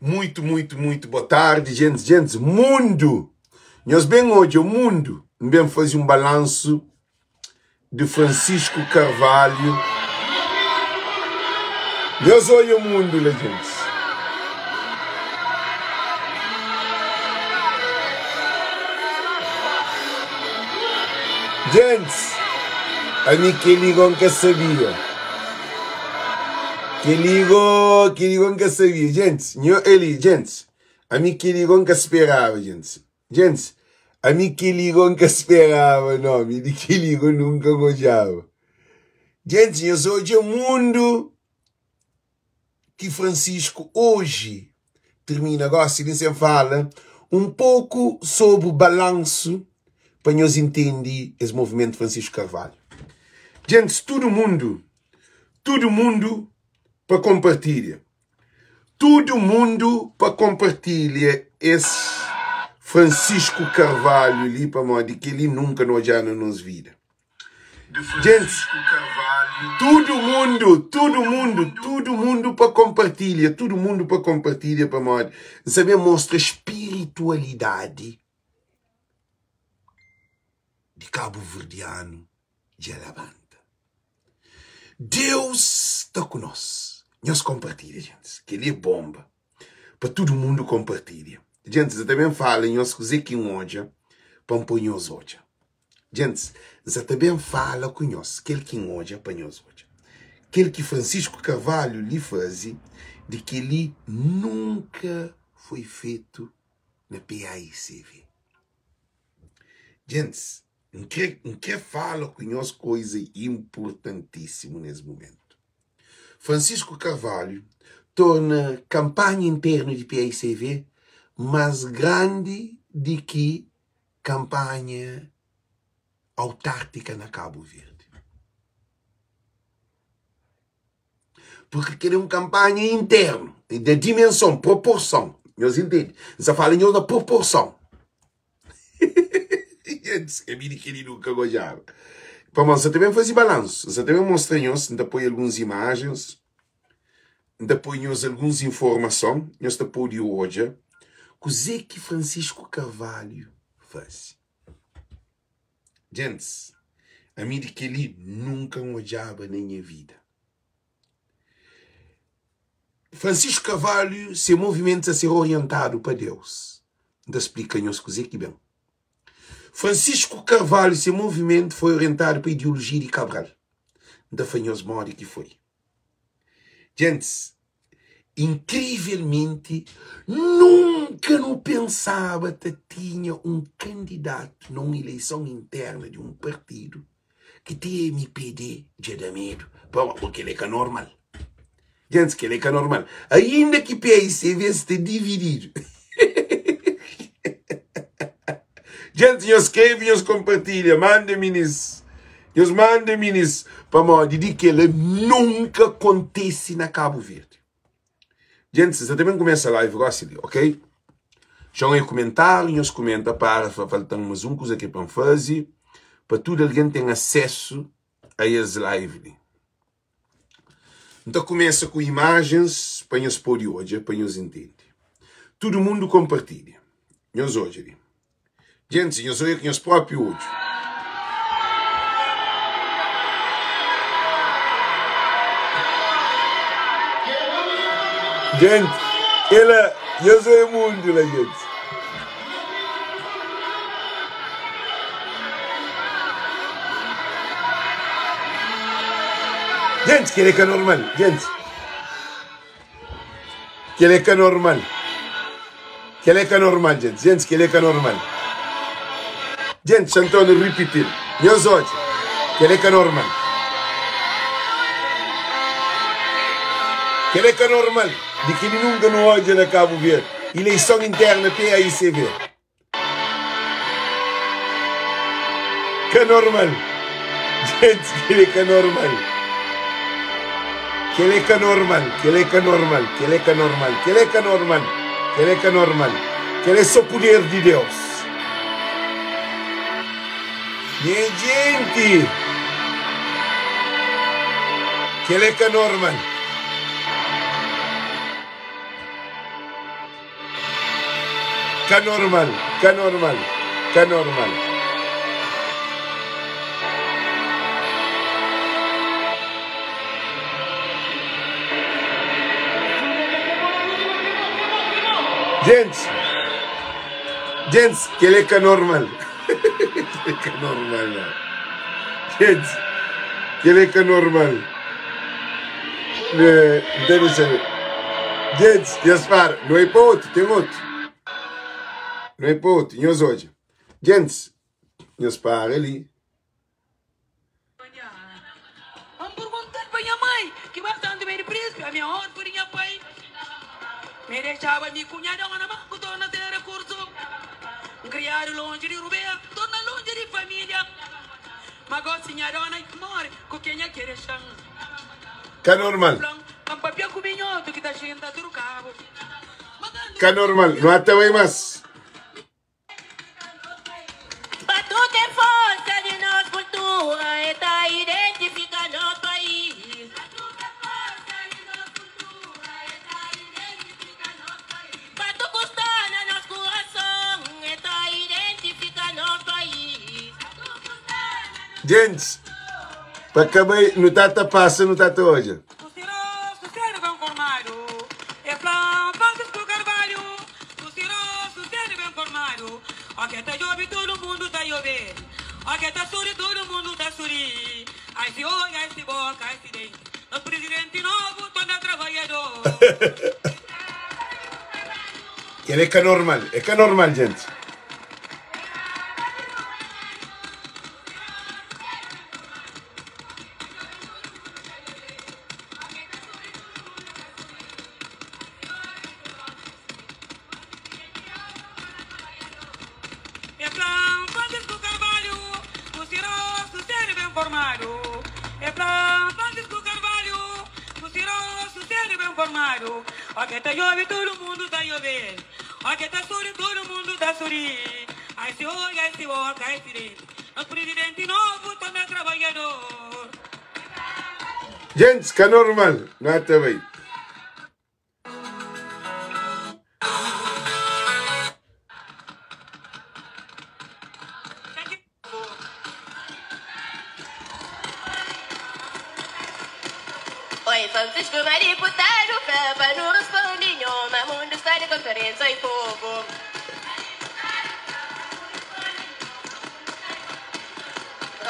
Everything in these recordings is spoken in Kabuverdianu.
Muito, muito, muito boa tarde, gente, gente, mundo. Nhos ben odja mundo. N ben faze um balanço de Francisco Carvalho. Nhos odja mundo la, gente. Gente, ami kel-li go N ka sabia. Kel-li go, kel-li go N ka sabia. Gentis, nho Eli, gentis, ami kel-li go N ka speraba, gentis. Gentis, ami kel-li go N ka speraba, no, mi di kel-li go nunka N odjaba. Gentis, nhos odja mundu ki Francisco oji tirmina gosi li sen fala un poku sobri balansu pa nhos intendi es movimentu Francisco Carvalho. Gentis, tudu mundu, tudu mundu pa konpartilha, tudu mundu pa konpartilha es Francisco Carvalho li pamodi kel-li nunka nu odja na nos vida. Gentis, tudu mundu, tudu mundu, tudu mundu pa konpartilha, tudu mundu pa konpartilha pamodi N sa ben mostra spiritualidadi di kabuverdianu dja labanta. Deus sta ku nos. Nhos konpartilha, gentis. Kel-li é bonba pa tudu mundu konpartilha. Gentis, N ta ben fala nhos kuzê ki N odja pa N poi nhos odja. Gentis, N sa ta ben fala ku nhos kel ki N odja pa nhos odja. Kel ki Francisco Carvalho li faze, di kel-li nunka foi fetu na PAICV. Gentis, N kre, N kre fala ku nhos koiza inpurtantísimu nes mumentu. Francisco Carvalho torna kanpanha internu di PAICV más grandi di ki kanpanha autártika na Kabu Verdi. Purki kel é un kanpanha internu, da dimenson, proporson. Nhos intende? N sa fala nhos na proporson. Ami di kel-li nunka N odjaba. Pamodi N sa ta ben faze balansu, N sa ta ben mostra nhos, N ta poi alguns imajens. N ta poi nhos alguns informason, nhos ta pode odja kuzê ki Francisco Carvalho faze. Gentis, ami di kel-li nunka N odjaba na nha vida. Francisco Carvalho, se movimentu ta ser orientadu pa Deus. N ta splika nhos kuzê ki ben. Francisco Carvalho, se movimentu foi orientadu pa ideolojia di Cabral. N ta fla nhos modi ki foi. Gentis, inkrivelmenti, nunka nu pensaba ta tinha un kandidatu na un ileison interna di un partidu ki ti MPD dja da medu. Pamodi kel-li é ka normal. Gentis, kel-li é ka normal. Ainda ki PICV sta divididu. Gentis, nhos skrebe, nhos konpartilha, manda minis. Nhos manda minis pamodi di kela nunka kontesi na Kabu Verdi. Gentis, nsa ta ben kumesa live gosi li, ok? Txon e kumentariu, nhos kumenta para fa faltan mas un kuza ki pa N fazi pa tudu algen ten asesu a es live li. N ta kumesa ku imajens pa nhos podi odja, pa nhos intende. Tudu mundu konpartilha. Nhos odja li. Gentis, nhos odja ku nhos própi odju. Gente, ela, nhos odja mundu la, gente. Gente, kel é ka normal, gente. Kel é ka normal. Kel é ka normal, gente. Gente, kel é ka normal. Gente, Xantoni ripitil. Nhos odja. Kel é ka normal. Kel é ka normal. Di kel-li nunka nu odja na Kabu Verdi. Ileison interna PAICV. Ka normal. Gente, kel é ka normal. Kel é ka normal. Kel é ka normal. Kel é ka normal. Kel é ka normal. Kel é ka normal. Kel é só poder di Deus. Nha gente. Kel é ka normal. Ka normal, ka normal, ka normal. Gentis, gentis, kel-li é ka normal. Kel-li é ka normal, não. Gentis, kel-li é ka normal. N ta dexa-l. Gentis, nhos para. Nu é pa otu, ten otu. Nu é pa otu, nhos odja. Gentis, nhos para li. N pergunta-l pa nha mai, ki bastanti ben di prínspi, ami é órfã di nha pai. Mi dexaba mi ku nha dóna, má ku torna sen rekursu. N kriadu lonji di rubera, N torna lonji di família. Má gósi nha dóna móre, ku kenha ki dexa-m? Ka normal. Fla-m pa N papia ku minhotu ki ta xinta tudu kabu. Má kantu Ka normal. Nu ata bai más. Batuke é forsa di nos kultura, e ta identifika nos país. Batuku sta na nos kurason, e ta identifika nos país. Gentis, pa ka bai, nu ta ta pasa, nu ta ta odja. Ku si rostu sedu ben formadu, e fla Francisco Carvalho. Ku si rostu sedu ben formadu, o ke ta djobe tudu mundu ta djobe-l, o ke ta suri tudu mundu ta suri. Ai si odju, ai si boka, ai si denti, nos prizidenti novu torna trabadjador. Kel é ka normal, é ka normal, gente. É fla Francisco Carvalho ku si rostu sério ben formadu É fla Francisco Carvalho ku si rostu sério ben formadu Ó ke ta djobe tudu mundu ta djobe-l Ó ke ta suri tudu mundu ta suri Ai si odju ai si boka ai si denti Nos prizidenti novu torna trabadjador. Gentis ka normal na ta bai. Oi Francisco ma diputadu fla pa nu responde nho ma mundu sta di konferensia oi povu.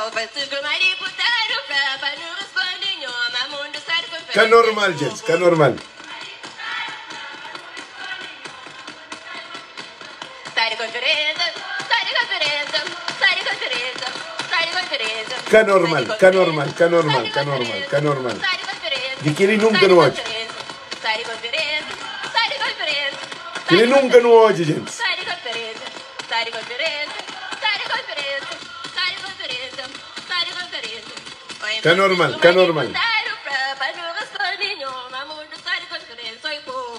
Oi Francisco ma diputadu fla pa nu responde nho ma mundu sta di Ka konferensia oi normal gentis, ka povu. normal. Sta di konferensia, sta di konferensia, sta di konferensia, sta di konferensia, Ka sta di normal, ka normal, konferensia, ka sta normal, di ka normal, konferensia, ka normal. sta di konferensia, Di kel-li sta nunka di nu odja. konferensia, sta di konferensia, sta di konferensia, sta Kel-li di nunka nu konferensia, odja, gentis. sta di konferensia, sta di konferensia, sta di konferensia, sta di konferensia, sta di konferensia. Oi Ka normal, Francisco, ka ma normal. diputadu fla pa nu responde nho ma mundu sta di konferensia, oi povu.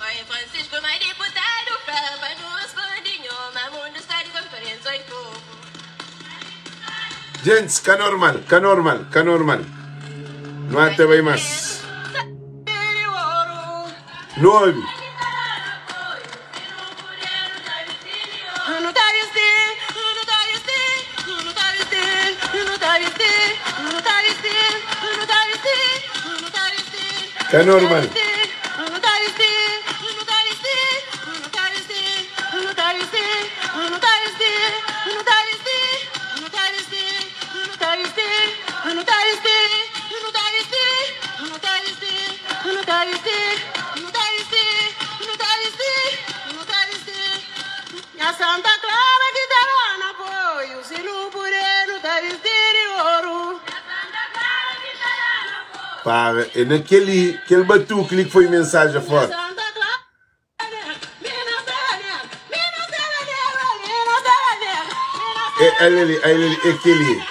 Oi Francisco ma diputadu fla pa nu responde nho ma mundu sta di konferensia oi povu. Gentis, ka normal, ka normal, ka normal. Nu ata bai más. Nu obi. Ka normal. Nha Santa Clara ki ta da na apoio, si nu pude nu ta bisti di oru. Para, é na kel-li, kel batuki li ki foi mensajen Nha fórti. Santa Clara, mina sela negra, mina sela negra, mina sela negra, mina É, sela olha ali, olha ali, é kel-li. negra,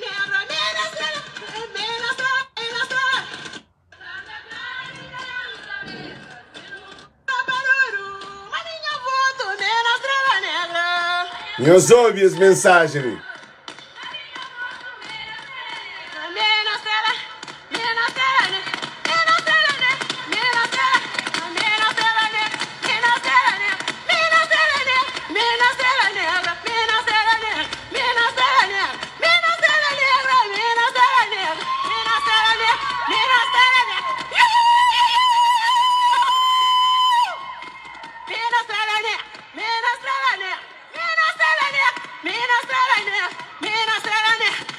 mina sela, mina sela, mina sela. Nhos obi es mensajen li.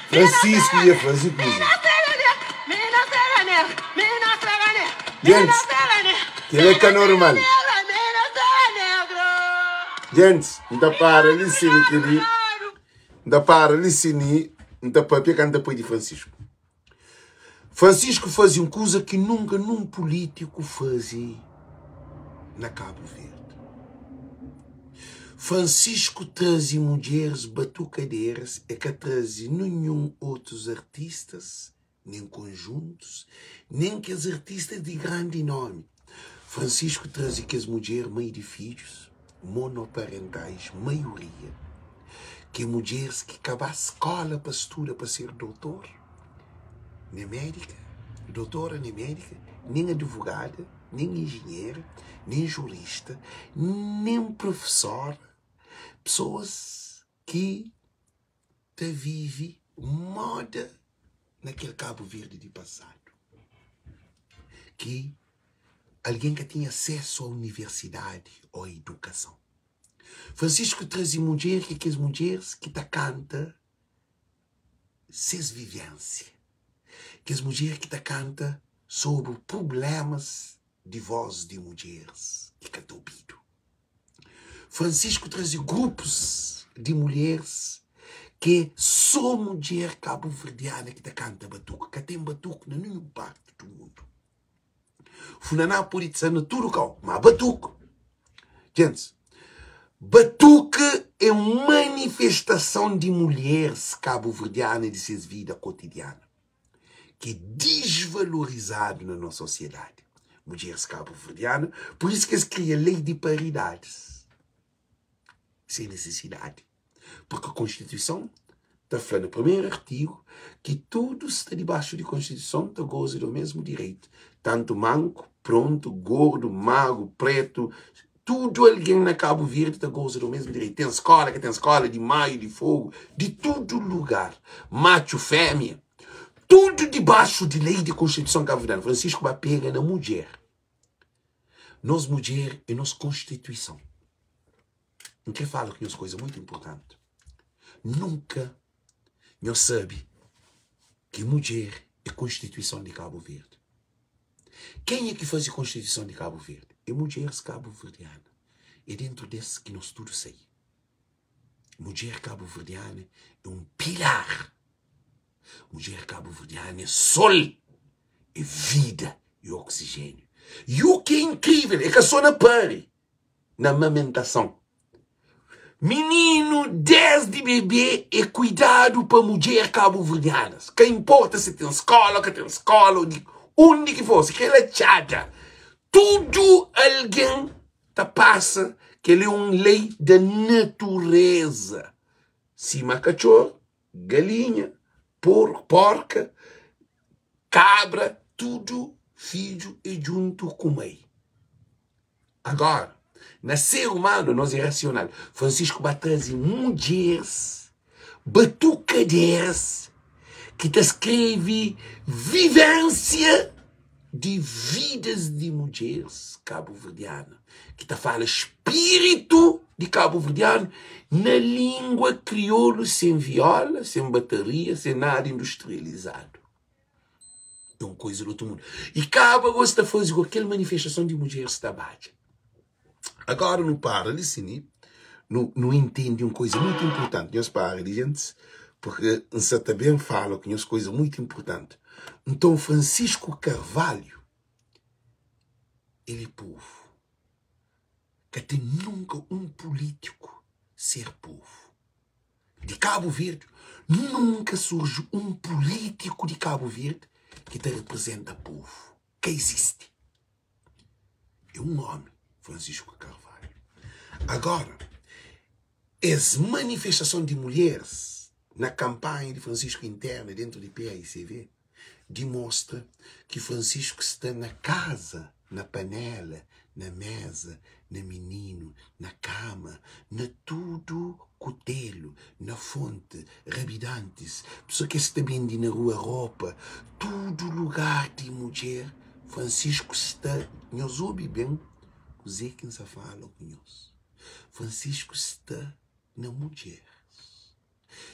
Francisco ia faze kuza. Gentis, kel-li é ka normal. Gentis, N ta para li sin kel-li. N ta para li sin i N ta papia kantu N ta poi di Francisco. Francisco faze un kuza ki nunka nun pulítiku faze na Kabu Verdi. Francisco traze mudjeris batukaderas, e ka traze ninhun otus artistas, nen konjuntus, nen kes artistas di grandi nomi. Francisco traze kes mudjer mai di fidjus, monoparentais, maioria, ki é mudjeris ki ka ba skola pa studa pa ser doutor, nen médika, doutora nen médika, nen advogada, nen enjenhera, nen jurista, nen profesora, pesoas ki ta vive moda na kel Kabu Verdi di pasadu, ki algen ka tinha asesu a universidadi o idukason. Francisco traze mudjer ki kes mudjeris ki ta kanta ses vivensia, kes mudjer ki ta kanta sobri prublémas di vós di mudjeris ki ka ta obidu. Francisco traze grupus di mulheres ki é sô mudjer kabuverdiana ki ta kanta batuku. Ka ten batuku na ninhun parti di mundu. Funaná pode sta na tudu kau, ma batuku, gentis, batuku é un manifestason di mulheres kabuverdiana di ses vida kotidiana ki é disvalorizadu na nos sosiedadi. Mudjeres kabuverdiana, pur isu ki es kria lei di paridadis, sen nisisidadi, purki konstituison ta fla na primeru artigu ki tudu sta dibaxu di konstituison ta goza di omesmu direitu, tantu manku, prontu, gordu, magru, pretu, tudu algen na Kabu Verdi ta goza di omesmu direitu. Ten skola, ka ten skola, di Maiu, di Fogu, di tudu lugar, matxu, femia, tudu dibaxu di lei di konstituison kabuverdianu. Francisco ba pega na mudjer. Nos mudjer é nos konstituison. N kre fala ku nhos koza muitu inpurtanti. Nunka nhos sabe ki mudjer é konstituison di Kabu Verdi. Kenha ki faze konstituison di Kabu Verdi? É mudjeris kabuverdiana. É dentu des ki nos tudu sai. Mudjer kabuverdiana é un pilar. Mudjer kabuverdiana é sol, é vida, é oksijéniu. I u ki é inkrível, é ka sô na pari, na amamentason. Mininu desdi bebê é kuidadu pa mudjer kabuverdianas. Ka inporta si ten skola o ka ten skola, di undi ki for, si kre la txada, tudu algen ta pasa kel é un lei da natureza. Sima katxor, galinha, porku, porka, kabra, tudu fidju é djuntu ku mai. Agora, na ser umanu, nos é rasional. Francisco ba traze mudjeres batukaderas ki ta skrebe vivensia di vidas di mudjeres kabuverdiana, ki ta fala spiritu di kabuverdianu na lingua kriolu, sen viola, sen bataria, sen nada industrializadu. É un koiza di otu mundu. I kaba gosi ta faze ku kel manifestason di mudjeris ta badja. Agora nu para li sini, nu, nu intende un koiza mutu inpurtanti. Nhos para li, gentis, purke N sa ta ben fala ku nhos koiza mutu inpurtanti. Nton, Francisco Carvalho, el é povu. Ka ten nunka un pulítiku ser povu. Di Kabu Verdi, nunka surji un pulítiku di Kabu Verdi ki ta reprezenta povu. Ka izisti. É un ómi, Francisco Carvalho. Agora, es manifestason di mulheres na kanpanha di Francisco interna dentu di PAICV dimostra ki Francisco sta na kaza, na panela, na meza, na mininu, na kama, na tudu kutelu, na fonti, rabidantis, pesoa ki es ta bende na rua ropa, tudu lugar di mudjer, Francisco sta, nhos obi ben kuzê ki N sa fala ku nhos, Francisco sta na mudjeris.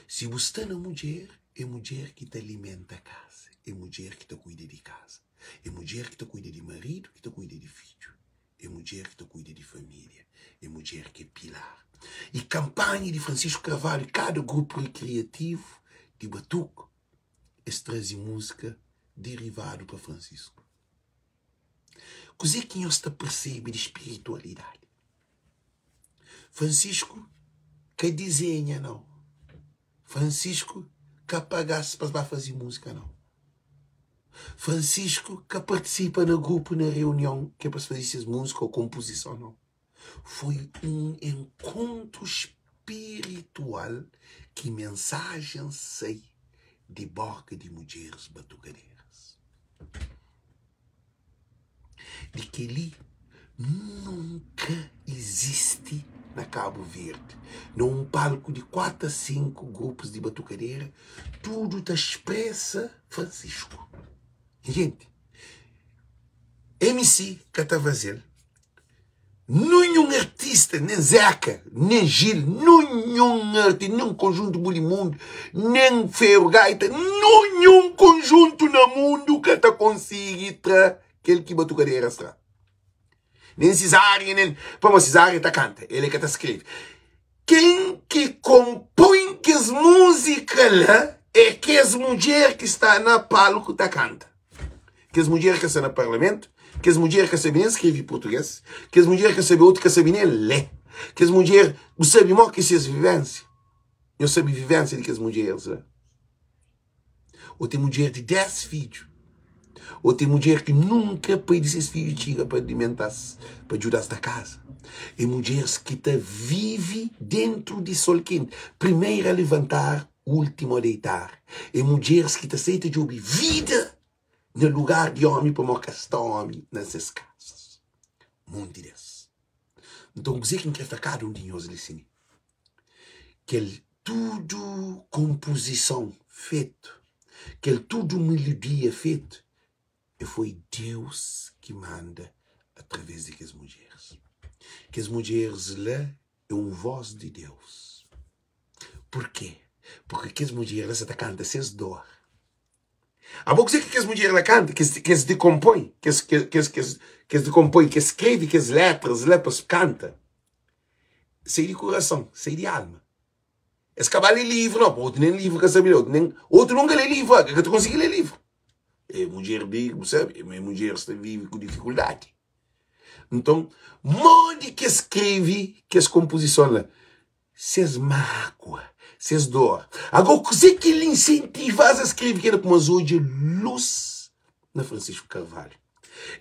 Si bu sta na mudjer. É mudjer ki ta alimenta kaza, é mudjer ki ta kuida di kaza, é mudjer ki ta kuida di maridu, ki ta kuida di fidju, é mudjer ki ta kuida di família, é mudjer ki é pilar. E kanpanha di Francisco Carvalho e kada grupu rikriativu di batuku, es traze múzika derivadu pa Francisco. Kuzê ki nhos ta persebe di spiritualidadi? Francisco ka dizenha nau. Francisco ka paga-s pa es ba faze múzika nau. Francisco ka partisipa na grupu na reunion ki é pa es faze ses múzika ô konpozison nau. Foi un enkontru spiritual ki mensajen sai di boka di mudjeris batukaderas. Di kel-li nunka izisti na Kabu Verdi. Na un palku di 4 a 5 grupus di batukadera, tudu ta spresa Francisco. Nha jenti, MC ka ta faze-l, Ninhun artista, nen Zeca, nen Gil, ninhun artista, ninhun konjuntu Bulimundo, nen Ferro Gaita, ninhun konjuntu na mundu ka ta konsigi tra kel ki Batukaderas tra. Nen Cesária, nen. Pamodi Cesária ta kanta, el é ka ta skrebe. Ken ki konpoi kes múzika la é kes mudjer ki sta na palku ta kanta. Kes mudjer ki sta na parlamentu, kes mudjer ka sabe nen skrebe purtugês, kes mudjer ka sabe otu ka sabe nen lé. Kes mudjer, bu sabe mó ki ses vivénsia? Nhos sabe vivénsia di kes mudjeris la? Ô ten mudjer di 10 fidju. Ô ten mudjer ki nunka pai di ses fidju txiga pa alimenta-s, pa djuda-s na kaza. É mudjeris ki ta vive dentu di sol kenti, primeru a levantar, últimu a deitar. É mudjeris ki ta seita djobe vida na lugar di ómi pamodi ka sta ómi na ses kasas. Monti des. Nton, kuzê ki N krê fla kada un di nhos li sin? Kel tudu konpozison fetu, kel tudu melodia fetu, e foi Deus ki manda através di kes mudjeris. Kes mudjeris la é un vós di Deus. Purkê? Purkê kes mudjer la sa ta kanta ses dor. Abo kuzê ki kes mudjer la kanta, kes kes di konpoi, kes kes kes kes di konpoi, kes skrebe kes letras la pa kanta, sai di kurason, sai di alma. Es ka ba lé livru nau, otu nen livru ka sabe lé, otu nen, otu nunka lé livru, ka ta konsigi lé livru. E mudjer di, bu sabe, e mudjer sta vive ku difikuldadi. Nton, modi ki es skrebe kes konpozison la? Ses mágua, ses dor. Agó, kuzê ki el insentiva-s a skrebe kel-la? Pamodi es odja lus na Francisco Carvalho.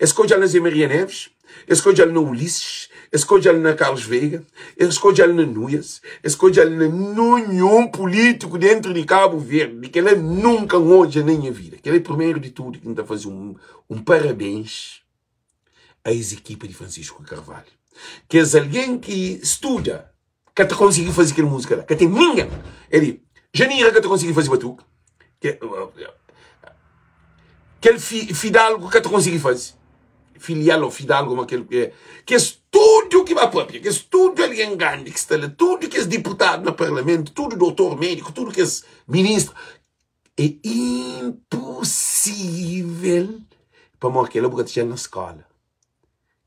Es ka odja-l na Zé Maria Neves, es ka odja-l na Ulisses, es ka odja-l na Carlos Veiga, es ka odja-l na Nuias, es ka odja-l na ninhun pulítiku déntu di Kabu Verdi. Kel-la nunka N odja na nha vida. Kel-la é primeru di tudu ki N ta faze un parabéns a es ekipa di Francisco Carvalho. Kes algen ki studa ka ta konsigi faze kel múzika la. Ka ten ningen. É di, Janira ka ta konsigi faze batuka. Kel Fidalgo ka ta konsigi faze. Filial ou Fidalgo, ma kel é. Kes tudu ki ba papia, kes tudu algen grandi ki sta la, tudu kes diputadu na parlamentu, tudu doutor médiku, tudu kes ministru, É inposível pamodi kela bu ka ta txal na skola,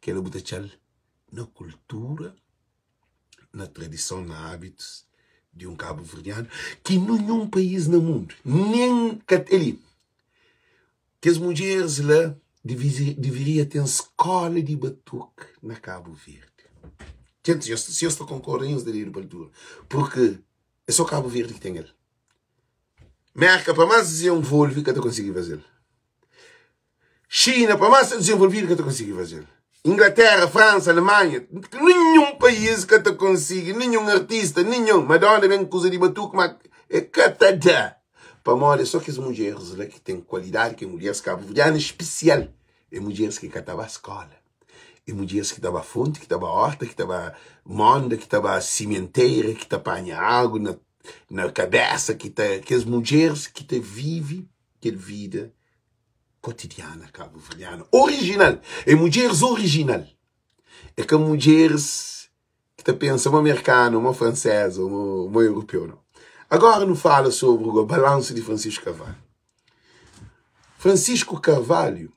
kela bu ta txal na kultura, na tradison, na ábitus di un kabuverdianu ki ninhun país na mundu nen ka ten li. Kes mudjeris la deveria ten skola di batuka na Kabu Verdi. Si nhos ta konkorda nhos da dedu pa altura, purki é so Kabu Verdi ki ten el. Merka pa más dizenvolve ka ta konsigi faze-l. Xina pa más ta dizenvolvidu ka ta konsigi faze-l. Inglaterra, Fransa, Alemanha, ninhun país ka ta konsigi, ninhun artista, ninhun. Madonna ben kuza di batuku, ma e ka ta da. Pamodi é só kes mudjeris la ki ten kualidadi, ki é mudjeris kabuverdianu spesial, é mudjeris ki ka ta ba skola. É mudjeris ki ta ba fonti, ki ta ba horta, ki ta ba monda, ki ta ba simentera, ki ta panha agu na na kabesa ki ta kes mudjeres ki ta vive kel vida kotidiana kabuverdiana orijinal é mudjeres orijinal é ka mudjeres ki ta pensa mo merkanu mo fransesa mo europeu não. Agora nu fala sobri o balansu di Francisco Carvalho. Francisco Carvalho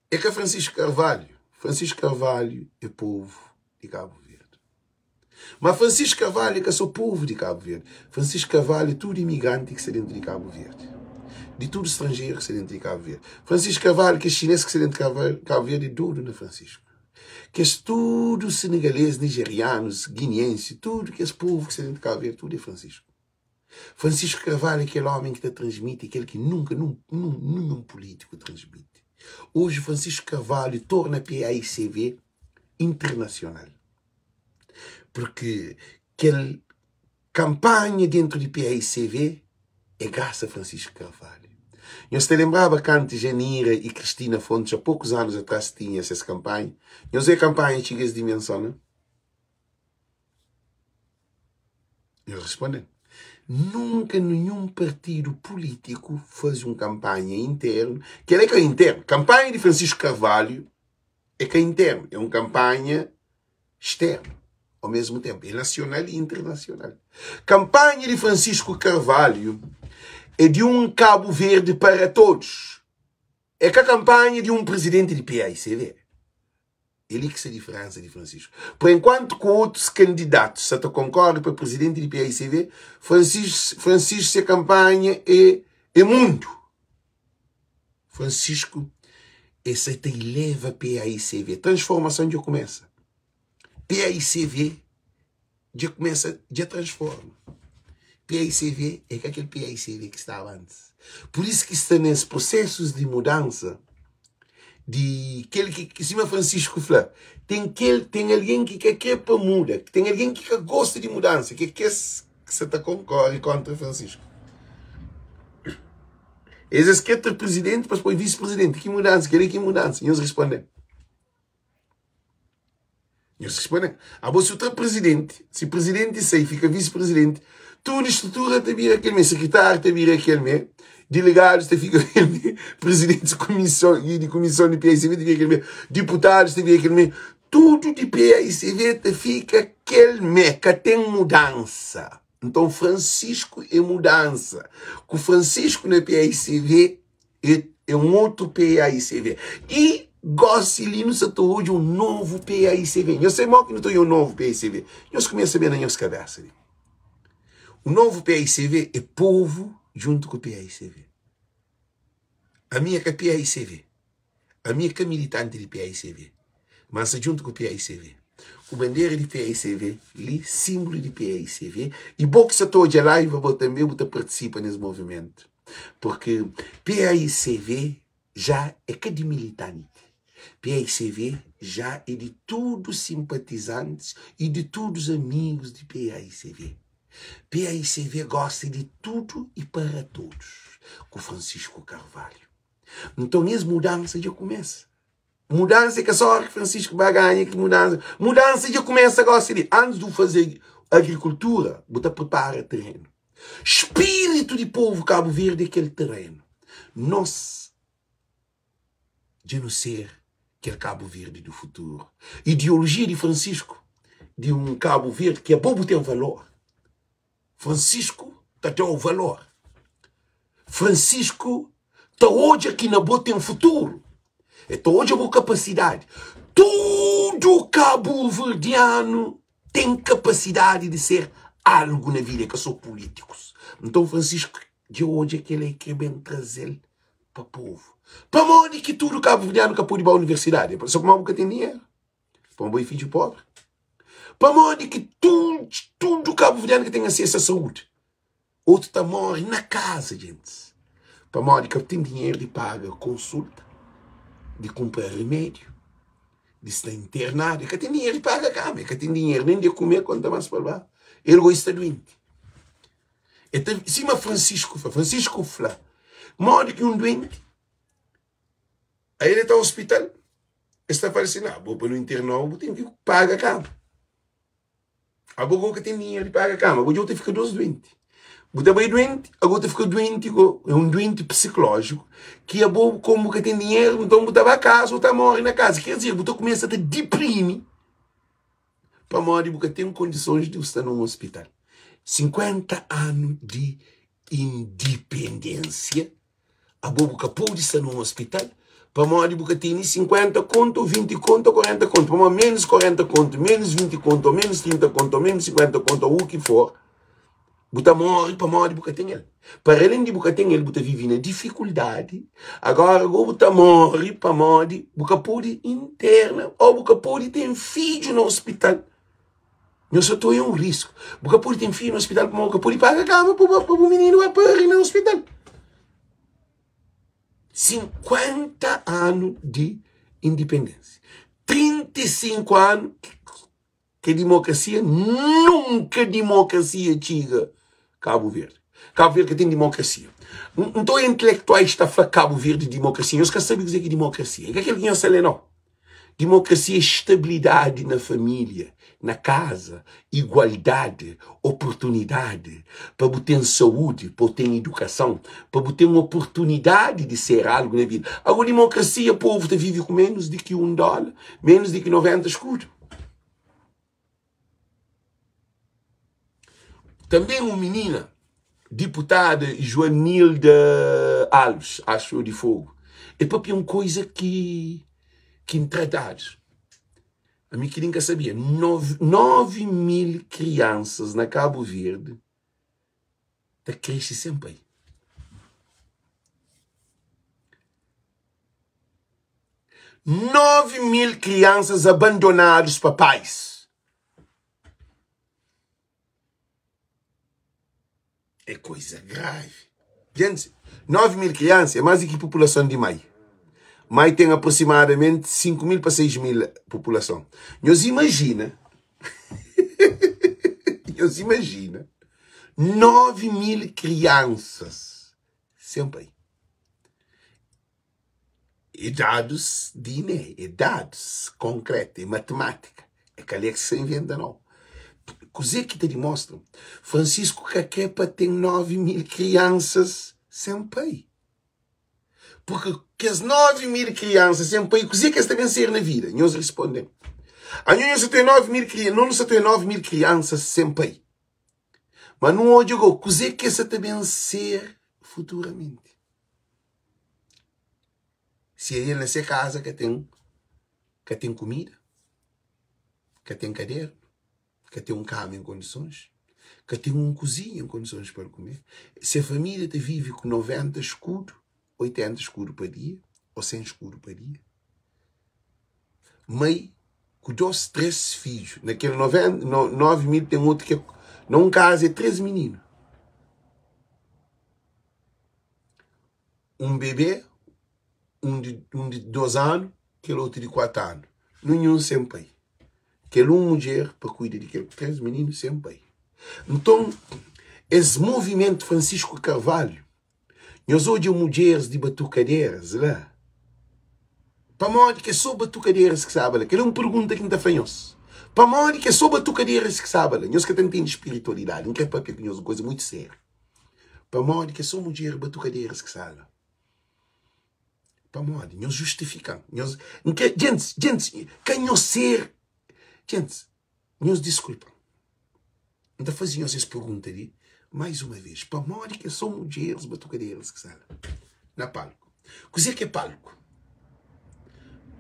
é ka Francisco Carvalho. Francisco Carvalho é povo di Cabo Verde. Ma Francisco Carvalho é ka só povo di Cabo Verde. Francisco Carvalho é tudo imigranti ki sta dentu di Cabo Verde. Di tudo stranjeru ki sta dentu di Cabo Verde. Francisco Carvalho kes xinês ki sta dentu di Cabo Verde é dodu na Francisco. Kes tudo senegalês, nigerianus, guineense, tudo kes povo ki sta dentu di Cabo Verde, tudo é Francisco. Francisco Carvalho é kel homem ki ta transmiti kel ki nunka ninhun político transmiti. Hoje Francisco Carvalho torna PAICV internacional. Porque kel kampanha dentro di PAICV é graça a Francisco Carvalho. Nhos ta lembraba kantu Janira e Cristina Fontes há poucos anos atrás tinha ses kampanha? Nhos vê kampanha txiga es dimensão, não? Nhos responde-m. Nunka ninhun partidu pulítiku faze un kanpanha internu, kel-la é ka internu, kanpanha di Francisco Carvalho é ka internu, é un kanpanha sternu, au mesmu tenpu, é nasional i internasional. Kanpanha di Francisco Carvalho é di un Kabu Verdi para todos, é ka kanpanha di un prizidenti di paicv. É li ki sta diferensa di Francisco. Por enquanto ku otus kandidatus sa ta konkorre pa presidenti di paicv, Francisco, Francisco se kampanha é, é mundu. Francisco é sa ta eleva paicv. Transformason dja kumesa. Paicv dja kumesa, dja transforma. Paicv é ka kel paicv ki staba antis. Pur isu ki sta nes prosesus di mudansa di kel ki sima Francisco fla, ten kel ten algen ki ka kre pa muda, ten algen ki ka gosta di mudansa, ki é kes ki sa ta konkore kontra Francisco. Es es kre ter presidenti pa es poi visi-presidenti. Ki mudansa? Kel-li ki mudansa? Nhos responde-m. Nhos responde-m. Abo si bu tra presidenti, si presidenti sai fika visi-presidenti, tudu strutura ta bira kel mé, sekretáriu ta bira kel mé, delegadus ta fika kel mé, presidentis di kumison di kumison di PAICV ta bira kel mé, diputadus ta bira kel mé, tudu di PAICV ta fika kel mé, ka ten mudansa. Nton Francisco é mudansa. Ku Francisco na PAICV É un otu PAICV. I gósi li nu sa ta odja un novu PAICV. Nhos sabe modi ki nu ta odja un novu PAICV? Nhos kumesa ben na nhos kabésa li. Un novu PAICV é povu djuntu ku PAICV. Ami é ka PAICV. Ami é ka militanti di paicv, ma N sta djuntu ku paicv, ku bandera di paicv li, sinbulu di paicv, i bo ki sta ta odja live abo tanbe bu ta partisipa nes movimentu, purki paicv ja é ka di militanti, paicv ja é di tudu sinpatizantis i di tudus amigus di paicv. Paicv gosta di tudu i para tudus, ku Francisco Carvalho. Nton es mudansa dja kumesa. Mudansa é ka só óra ki Francisco ba ganha ki mudansa. Mudansa dja kumesa gósi li. Antis di bu faze agrikultura, bu ta pripara terenu. Spiritu di povu Kabu Verdi é kel terenu. Nos dja nu ser kel Kabu Verdi di futuru. Ideolojia di Francisco di un Kabu Verdi ki abo bu ten valor. Francisco ta da-u valor. Francisco ta odja ki na bo ten futuru. E ta odja bo kapasidadi. Tudu kabuverdianu ten kapasidadi di ser algu na vida, é ka so pulítikus. Nton Francisco dja odja kel-la e kre ben traze-l pa povu. Pamodi ki tudu kabuverdianu ka pode ba universidadi? É so pamodi bu ka ten dinheru. Pamodi bo é fidju pobri. Pamodi ki tudu, tudu kabuverdianu ka ten asesu a saúdi? Otu ta móre na kaza, gentis. Pamodi ka ten dinheru di paga konsulta, di kunpra remédiu, di sta internadu. E ka ten dinheru di paga kama, e ka ten dinheru nen di kume, konta más pa el ba. El goi sta duenti. E ta, sima Francisco fla, Francisco fla, modi ki un duenti Aí ele tá hospital, es ta fala assim, nah, bo pa nu internou, bu ten ki paga kama. Abo go ka ten dinheiro di paga kama, abo dja bu ta fika dos duenti. Bu ta bai duenti, abo ta fika duenti go, é un duenti psikolójiku, ki abo komu bu ka ten dinheiro, nton bu ta ba kasa, bu ta morre na kasa. Quer dizer, bu ta kumesa ta diprimi pamodi bu ka ten kondisons di bu sta na un hospital. 50 anu di indipendênsia, abo bu ka pode sta na un ospital pamodi bu ka tene 50 kontu, 20 kontu, 40 kontu. Pamodi menos 40 kontu, menos 20 kontu, ou menos 30 kontu, ou menos 50 kontu, ou u ki for, bu ta morre pamodi bu ka ten el. Para alén di bu ka ten el, bu ta vive na difikuldadi. Agora go bu ta morre pamodi bu ka pode interna ou bu ka pode ten fidju na ospital. Nhos sa ta oia un risku. Bu ka pode ten fidju na ospital pamodi bu ka pode paga kama pa bu, pa bu mininu ba pari na ospital. 50 anu di indipendênsia. 35 anu ke dimokrasia, nunka dimokrasia txiga Kabu Verdi. Kabu Verdi ka ten dimokrasia. Nton intelektuais ta fla Kabu Verdi dimokrasia. Nhos ka sabe kuzê ki dimokrasia. É ka kel ki nhos ta lé nau. Dimokrasia é stabilidadi na família, na kaza, igualdadi, oportunidadi pa bu ten saúdi, pa bu ten idukason, pa bu ten oportunidadi di ser algu na vida. Ago dimokrasia povu ta vive ku menus di ki un dóla, menus di ki 90 skudu. Tanbê un minina, diputada Joanilda Alves, acho eu, di Fogo, e papia un koisa ki ki N tra dadus. Ami ki N ka sabia. 9 mil kriansas na Kabu Verdi ta krese sen pai. 9 mil kriansas abandonadus pa pais. É koisa gravi. Gente, 9 mil kriansa é mais di ki populason di Mai. Mai ten aproximadamenti 5 mil pa 6 mil populason. Nhos imajina, nhos imajina 9 mil kriansas sen pai. É dadus di INE, é dadus konkretu, é matematika, é ka lei ki sa inventa nau. Kuzê ki ta dimostra? Francisco ka kre pa ten 9 mil kriansas sen pai. Purki kes 9 mil kriansa sen pai, kuzê ki es ta ben ser na vida? Nhos responde-m. Anho nhos sa ten 9 mil kriansa, no nu sa ten 9 mil kriansas sen pai. Ma nu odja go kuzê ki es sa ta ben ser futuramenti. Si el na se kaza ka ten ka ten kumida, ka ten kadernu, ka ten un kama en kondisons, ka ten un kuzinha en kondisons pa el kume, se família ta vive ku 90 skudu, 80 skudu pa dia ô 100 skudu pa dia. Mai ku dos, três fidju. Na kel 90, 9 mil ten otu ki é, na un kaza é três mininu. Un bebê, un di, un di dos anu, kel otu di kuatu anu. Ninhun sen pai. Kel un mudjer pa kuida di kel três mininu sen pai. Nton, es movimentu Francisco Carvalho, nhos odja mudjeris di batukaderas la, pamodi ki é sô batukaderas ki staba la? Kel é un pergunta ki N ta fla nhos. Pamodi ki é sô batukaderas ki staba la? Nhos ka ta ntende spiritualidadi. N krê papia ku nhos un kuza mutu sériu. Pamodi ki é sô mudjer batukaderas ki sta la? Pamodi? Nhos justifika-m. Nhos, N kre, djentis, djentis, ka nhos ser, djentis, nhos diskulpa-m. N ta faze nhos es pergunta li mais uma vez. Pamodi ki é sô mudjeris batukaderas ki sta la na palku? Kuzê ki é palku?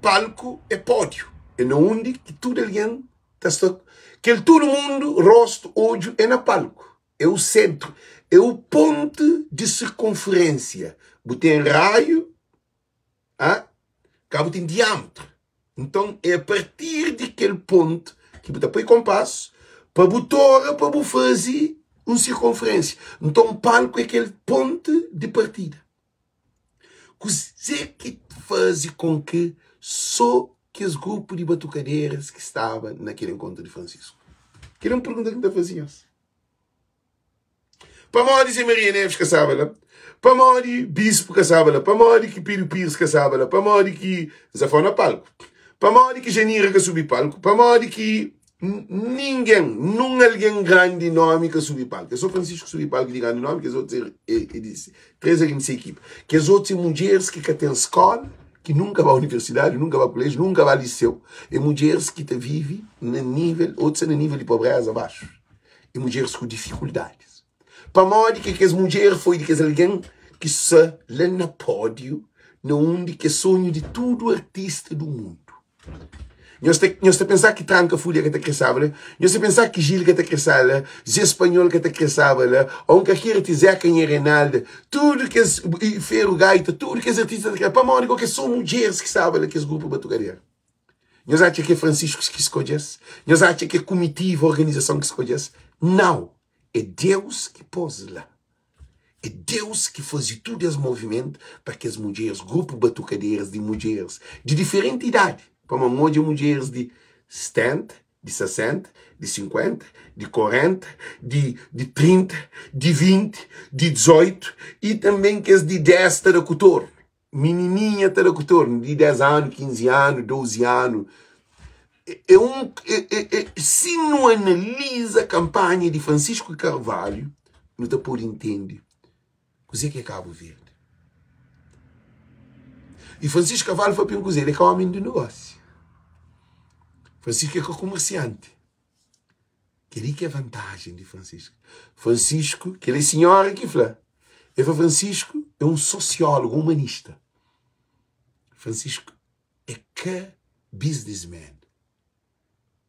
Palku é pódiu, é na undi ki tudu algen ta sta, kel tudu mundu, rostu, odju é na palku. É o sentru, é o ponte di sirkunferensia. Bu ten raiu, ah, ka bu ten diametru. Nton, é a partir di kel pontu ki bu ta poi konpasu pa bu tora pa bu faze un sirkunferensia. Nton, palku é kel ponte di partida. Kuzê ki faze kon ki sô kes grupu di batukaderas ki staba na kel enkontru di Fransisku? Kel é un pergunta ki N ta faze nhos. Pamodi Zé Maria Neves ka staba la? Pamodi Bispu ka staba la? Pamodi ki Pedro Pires ka staba la? Pamodi ki Zafó na palku? Pamodi ki Janira ka subi palku? Pamodi ki ningen, nun algen grandi nomi ka subi palku? É só Francisco ki subi palku di grandi nomi, kes otus é, é, é di três algen di se ekipa. Kes otus é mudjeris ki ka ten skola, ki nunka ba universidadi, nunka ba kuleju, nunka ba liseu. É mudjeris ki ta vive na nível, otus é na nível di pobreza baxu. É mudjeris ku difikuldadis. Pamodi ki kes mudjer foi di kes algen ki sta la na pódiu na undi ki é sonhu di tudu artista du mundu. Nhos ta, nhos ta pensá ki Tranka Fulha ka ta kresaba la? Nhos ta pensá ki Gil ka ta kresaba la? Zé Spanhol ka ta kresaba la? Ô un kalker artista, Zeca Nha Reinalda, tudu kes, Ferro Gaita, tudu kes artista ta kresaba. Pamodi ki sô mudjeris ki staba la kes grupu batukaderu? Nhos atxa ki é Francisco ki skodje-s? Nhos atxa ki é kumitiva, organizason ki skodje-s? Nau! É Deus ki pô-s la. É Deus ki faze tudu es movimentu pa kes mudjeris, grupu batukaderas di mudjeris di diferenti idadi. Pamodi N odja mudjeris di 70, di 60, di 50, di 40, di di 30, di 20, di 18 i tanben kes di 10 ta da ku tornu. Minininha ta da ku tornu di 10 anu, 15 anu, 12 anu. É un, é, é, é, si nu analiza kanpanha di Francisco Carvalho, nu ta pode intende kuzê ki é Cabo Verde. E Francisco Carvalho foi pa kuzê, ele é ka homem de negócio. Francisco é ka komersiante. Kel-li ki é vantajen di Francisco. Francisco, kel-li é sinhora ki fla. El fla Francisco é un sosiólogo, humanista. Francisco é ka businessman.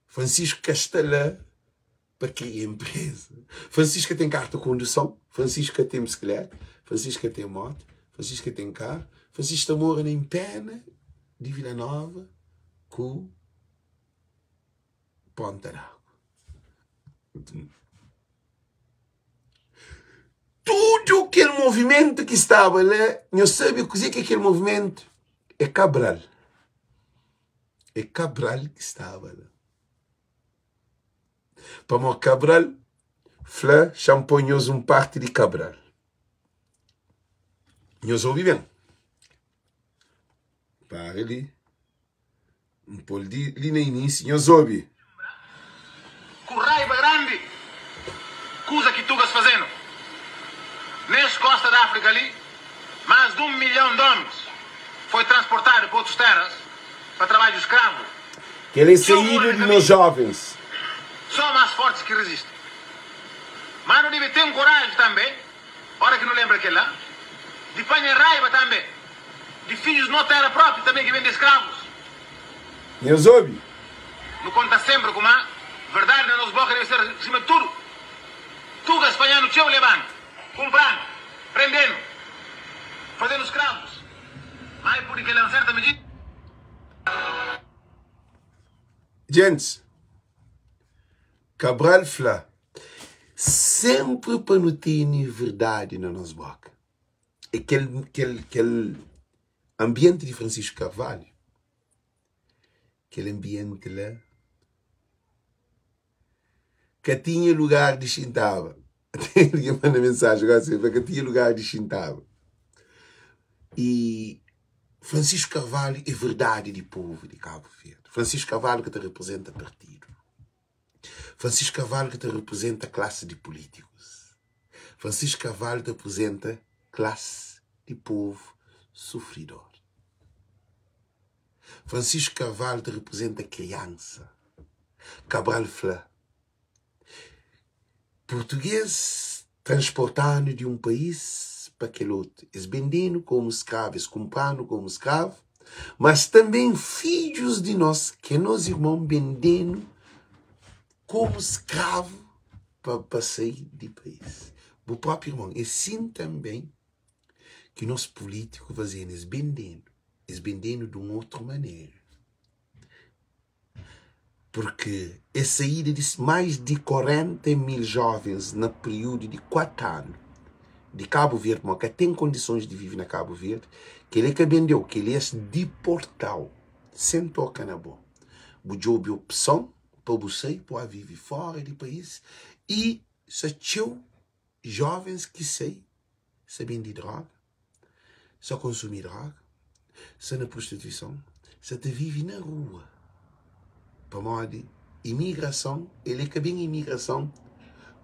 Francisco ka sta la pa kria empresa. Francisco ka ten karta konduson, Francisco ka ten bisikleta, Francisco ka ten moto, Francisco ka ten karu. Francisco ta mora na Inpena di Vila Nova ku Ponta d'Água. Tudu kel movimentu ki staba la, nhos sabe kuzê ki é kel movimentu? É Cabral. É Cabral ki staba la. Pamodi Cabral fla, xa-m poi nhos un parti di Cabral. Nhos obi ben. Para li. N pô-l di li na inísiu. Nhos obi. Ku raiba grandi, kuza ki tugas fazenu. Nes kosta d'Afrika li, mas dun milhon d'omis foi transportadu pa otus teras pa trabadju skravu. Kel é Txeu muri saída na di nos kaminhu. jovens. So mas fortis ki rizisti. Ma no debe ten koraji tambe, ora ki no lembra kila, di panha raiba tambe. Di fidjus no tera propi tanbe ki ben di skravus. Nhos obi. Nu konta senpri kuma verdadi na nos boka debe ser sima di tudu. Tuga spanha-nu txeu, leba-nu, kumpra-nu, prende-nu, faze-nu skravus. Ma e pudi kela, n serta midida. Gentis, Cabral fla, Senpri pa nu tene verdadi na nos boka. É kel, kel, kel anbienti di Francisco Carvalho, kel anbienti la ka tinha lugar di xintaba. Tem algen manda mensaji gosi, el fla ka tinha lugar di xintaba. E Francisco Carvalho é verdadi di povu di Cabo Verde. Francisco Carvalho ka ta representa partidu. Francisco Carvalho ka ta representa klasi di pulítikus. Francisco Carvalho ta representa klasi di povu sufridor. Francisco Carvalho ta representa kriansa. Cabral fla, Purtugês transporta-nu di un país pa kel otu. Es bende-nu komu skravu, es kunpra-nu komu skravu, mas tanben fidjus di nos, ki é nos irmon, bende-nu komu skravu pa pa sai di país. Bu própi irmon. É sin tanben ki nos pulítiku faze-nu, es bende-nu, es bende-nu di un otu manera. Purki es saída di mais di 40 mil jovens na períodu di 4 anu di Kabu Verdi, pamodi ka ten kondisons di vive na Kabu Verdi, kel-li ka bende-u, kel-li es diporta-u sen toka na bo. Bu djobe opson pa bu sai, pa bu vive fora di país y sa txeu jovens ki sai sa bende droga, sa konsumi droga, sa na prostituison, sa ta vive na rua pamodi imigrason, el é ka ben imigrason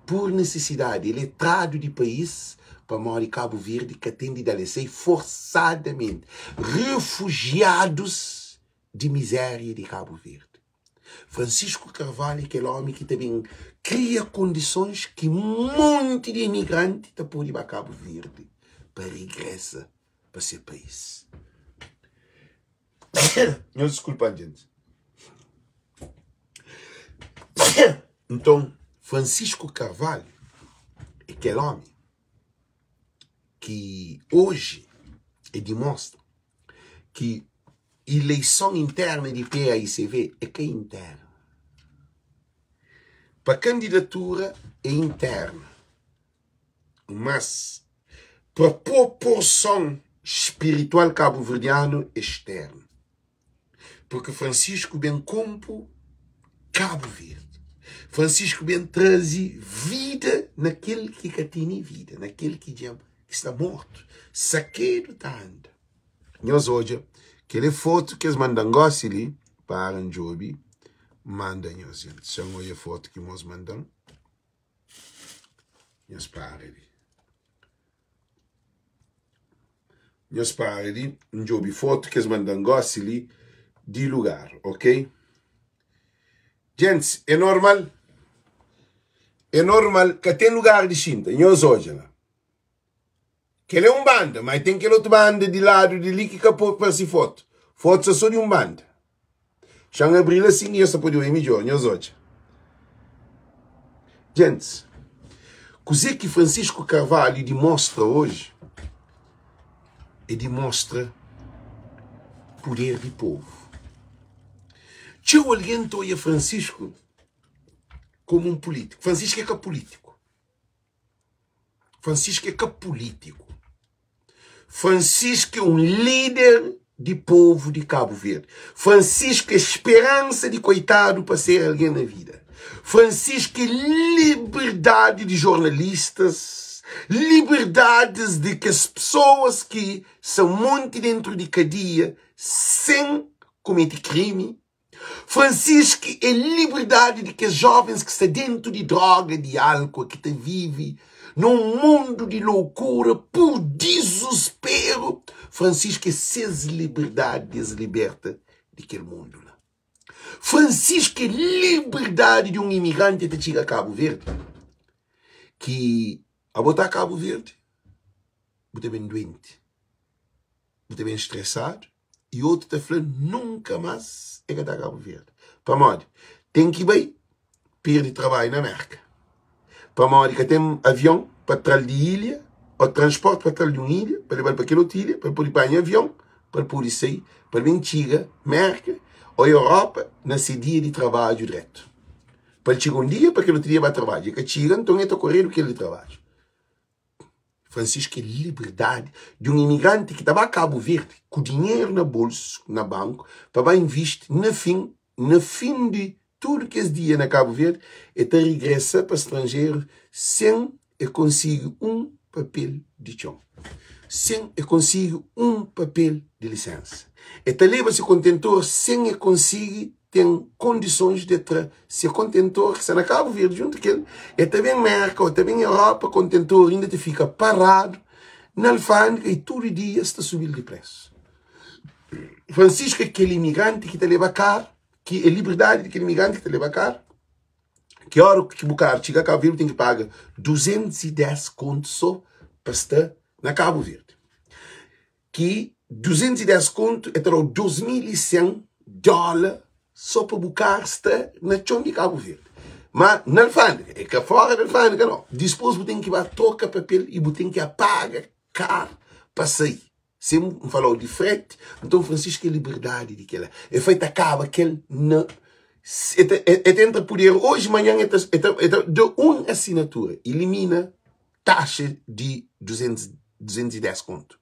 pur nisisidadi, el é tradu di país pamodi Kabu Verdi ka ten di da-l, el sai forsadamenti, refujiadus di mizéria di Kabu Verdi. Francisco Carvalho é kel ómi ki ta ben kria kondisons ki monti di imigranti ta pode ba Kabu Verdi pa regresa pa se país. Nhos diskulpa-m, djenti. Nton, Francisco Carvalho é kel ómi ki oji é dimostra ki ileison interna di PAICV é ka interna. Pa kandidatura é interna, mas pa proporson spiritual kabuverdianu é externa. Porque Francisco ben konpo Kabu Verdi. Francisco ben traze vida na kel ki ka tene vida, na kel ki dja ki sta mortu, sakedu ta anda. Nhos odja kel é fotu ki es manda-m gosi li, para N djobe, manda nhos. Xa N odja fotu ki mos manda-m. Nhos para li. Nhos para li, N djobe fotu ki es manda-m gosi li di lugar, ok? Gentis, é normal? É normal, ka ten lugar di xinta. Nhos odja la. Kel é un banda, mas ten kel otu banda di ladu di li ki ka pode parse fotu. Fotu sta so di un banda. Xa-m abri-l asin i nhos ta pode obi midjor. Nhos odja. Gentis, kuzê ki Francisco Carvalho dimostra oji é dimostra puder di povu. Txeu algen ta odja Francisco komu un pulítiku. Francisco é ka pulítiku. Francisco é ka pulítiku. Francisco é un líder di povu di Kabu Verdi. Francisco é speransa di koitadu pa ser algen na vida. Francisco é liberdadi di jornalistas, liberdadis di kes pesoas ki sa monti dentru di kadia sen kometi krimi. Francisque é liberdadi di kes jovens ki sta dentu di droga, di álcool, ki ta vive na un mundu di loukura pur dizusperu. Francisque é ses liberdadi di es liberta di kel mundu la. Francisque é liberdadi di un imigranti ta txiga Kabu Verdi, ki abo ta Kabu Verdi, bu ta ben duenti, bu ta ben stresadu, i otu ta fla nunka más e ka ta Kabu Verdi. Pamodi? Ten ki bai perde trabadju na Merka. Pamodi ka ten avion pa tra-l di ilha, o transporti pa tra-l di un ilha pa leba-l pa kel otu ilha, pa el pode panha avion, pa el pode sai, pa el ben txiga Merka o Europa na se dia di trabadju dretu. Pa el txiga un dia, pa kel otu dia ba trabadja. E ka txiga, nton e ta koredu kel di trabadju. Francisco é liberdadi di un imigranti ki ta ba Kabu Verdi ku dinheru na bolsu, na banku, pa ba invisti, na fin, na fin di tudu kes dia na Kabu Verdi, e ta rigresa pa stranjeru sen e konsigi un papel di txon, sen e konsigi un papel di lisensa. E ta leba se kontentor sen e konsigi ten kondisons de tra se kontentor ki sta na Kabu Verdi djuntu ku el, el ta ben Merka ô ta ben Europa, kontentor inda ta fika paradu na alfandega i tudu dia sta subi-l di presu. Francisco é kel imigranti ki ta leba karu, ki é liberdadi di kel imigranti ki ta leba karu, ki óra ki bu karu txiga Kabu Verdi bu ten ki paga 210 kontu sô pa sta na Kabu Verdi. Ki 210 kontu e ta dau 2100 dola so pa bu kar sta na txon di Kabu Verdi. Ma na alfandega, e ka fora di alfandega no. Dispos bu ten ki ba troka papel i bu ten ki apaga kar pa sai. Se N falau di freti, nton Francisco é liberdadi di kela. E fai ta kaba kel na e ta e ta entra puder oji manhan e ta e ta e ta da un asinatura, ilimina taxa di 200 210 kontu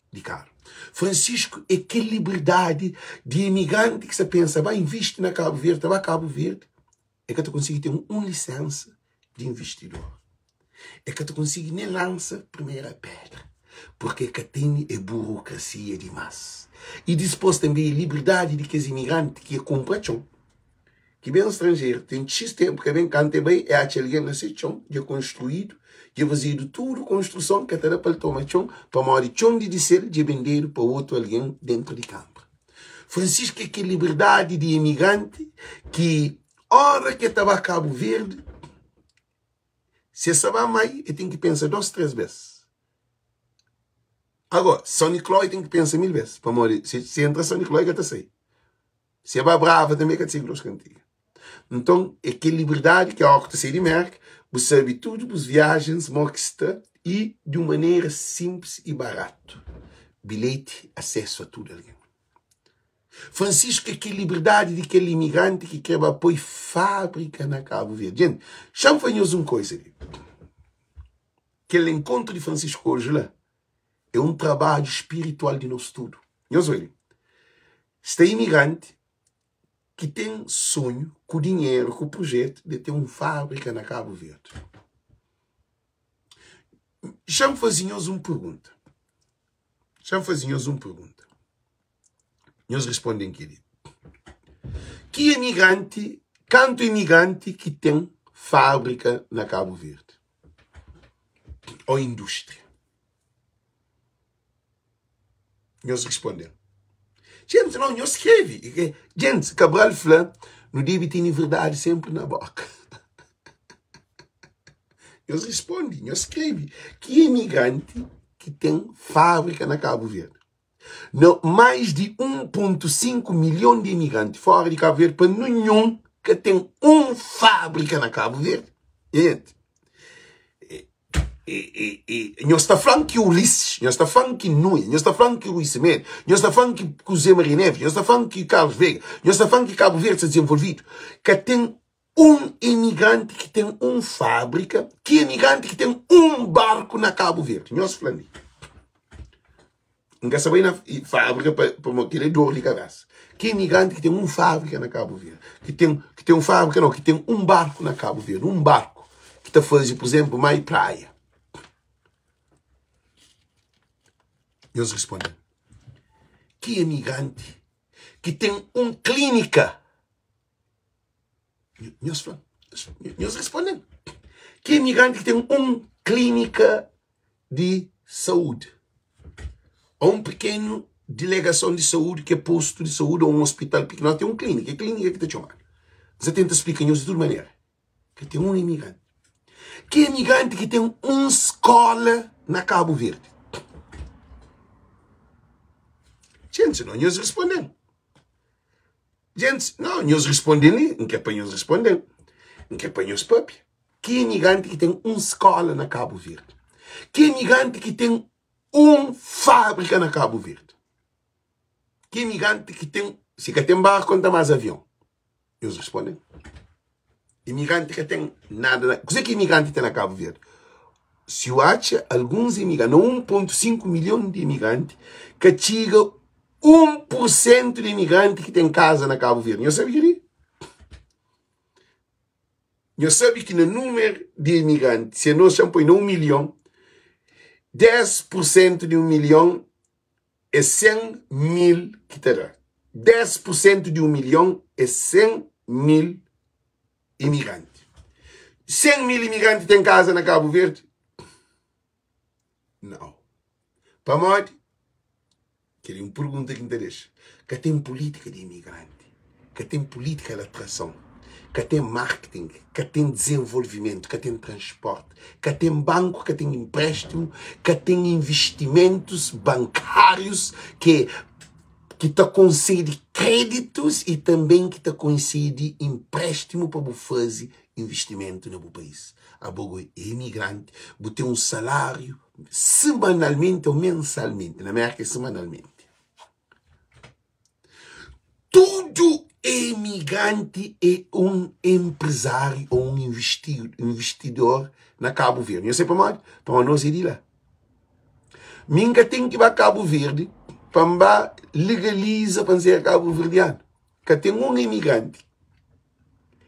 di karu. Francisco é kel liberdadi di imigranti ki sta pensa ba invisti na Kabu Verdi, ta ba Kabu Verdi, e ka ta konsigi ten un lisensa di investidor. E ka ta konsigi nen lansa primera pedra, porque e ka tene e burokrasia dimas. I dispos tanbe é liberdadi di kes imigranti ki e kunpra txon. Ki ben stranjeru ten txis tenpu ka ben kantu e bai e atxa algen na se txon dja konstruidu dja fazedu tudu konstruson ka ta da pa el toma txon pamodi txon di disel dja bendedu pa otu algen dentru di kanpra. Francisco é kel liberdadi di imigranti ki ora ki el ta ba Kabu Verdi, si el sa ba mai, el ten ki pensa dos, tres bes. Agora, São Nicolau el ten ki pensa mil bes, pamodi si el entra São Nicolau el ka ta sai. Si el ba Brava tanbe el ka ta sai ku dos kantiga. Nton, é kel liberdadi ki óki ta sai di Mérka, bu sabe tudu bus viajens mo ki sta i di un manera sinplis i baratu. Bilheti, asesu a tudu algen. Francisco é kel liberdadi di kel imigranti ki kre ba poi fábrika na Kabu Verdi. Jenti, xa-m fla nhos un koisa li. Kel enkontru di Francisco oji la é un trabadju spiritual di nos tudu. Nhos obi, sta imigranti ki ten sonhu ku dinheru ku projetu de ten un fábrika na Kabu Verdi. Xa-m faze nhos un pergunta. Xa-m faze nhos un pergunta. Nhos responde-m kel-li. Ki imigranti, kantu imigranti ki ten fábrika na Kabu Verdi? Ô indústria? Nhos responde-m. Gente, não, nhos skrebe. Gente, Cabral fla, nu debe tene verdade sempre na boca. Nhos responde, nhos skrebe. Ki imigrante ki ten fábrika na Cabo Verde? Na mais di 1.5 milhon di imigranti fora di Cabo Verde, pa ninhun ka ten un fábrika na Cabo Verde. Gente, Nhos ta fla-m ki Ulisses, nhos ta fla-m ki Nunes, nhos ta fla-m ki Rui Semedo, nhos ta fla-m ki José Maria Neves, nhos ta fla-m ki Carlos Veiga, nhos ta fla-m ki Cabo Verde sta dezenvolvidu. Ka ten un imigranti ki ten un fábrika, ki imigranti ki ten un barku na Cabo Verde. Nhos fla-m li. N ka sa bai na fábrika pamodi kel-li é dor di kabésa. Ki imigranti ki ten un fábrika na Kabu Verdi, ki ten, ki ten un fábrika nau, ki ten un barku na Kabu Verdi, un barku ki ta faze, pur izénplu, mar i praia. Nhos responde-m, ki imigranti ki ten un klínika? Nhos fla, nhos responde-m, ki imigranti ki ten un klínika di saúdi ô un pikenu dilegason di saúdi ki é postu di saúdi ô un ospital pikinoti é un klínika, é klínika ki ta txomadu. N sa tenta splika nhos di tudu manera ka ten un imigranti. Ki imigranti ki ten un skóla na Kabu Verdi? Txentxi, no, nhos responde-m. Gentis, no, nhos responde-m li, N kre pa nhos responde-m, N kre pa nhos papia. Ki imigranti ki ten un skóla na Kabu Verdi? Ki imigranti ki ten un fábrika na Kabu Verdi? Ki imigranti ki ten, si ka ten barku, konta más avion? Nhos responde-m. Imigranti ka ten nada na, kuzê ki imigranti ten na Kabu Verdi? Si u atxa alguns imigranti, na 1.5 milhon di imigranti, ka txiga 1 pur sentu di imigranti ki ten kaza na Kabu Verdi. Nhos sabe kel-li? Nhos sabe ki na númeru di imigranti, si anos xa-m poi na 1 milhon, 10 pur sentu di 1 milhon é 100 mil ki ta da. 10 pur sentu di 1 milhon é 100 mil imigranti. 100 mil imigranti ten kaza na Kabu Verdi? Nau. Pamodi? Kel-li é un pergunta ki N ta dexa. Ka ten pulítika di imigranti, ka ten pulítika di atrason, ka ten marketing, ka ten dizenvolvimentu, ka ten transporti, ka ten banku, ka ten inpréstimu, ka ten investimentus bankárius ki ki ta konsede kréditus i tanben ki ta konsede inpréstimu pa bu faze investimentu na bu país. Abo go é imigranti, bu ten un saláriu semanalmenti ou mensalmenti, na Merka é semanalmenti. Tudu imigranti é un enpresáriu ou un investidor na Kabu Verdi. Nhos sabe pamodi? Pamodi nos é di la. Mi N ka ten ki ba Kabu Verdi pa N ba legaliza pa N ser kabuverdianu. Ka ten un imigranti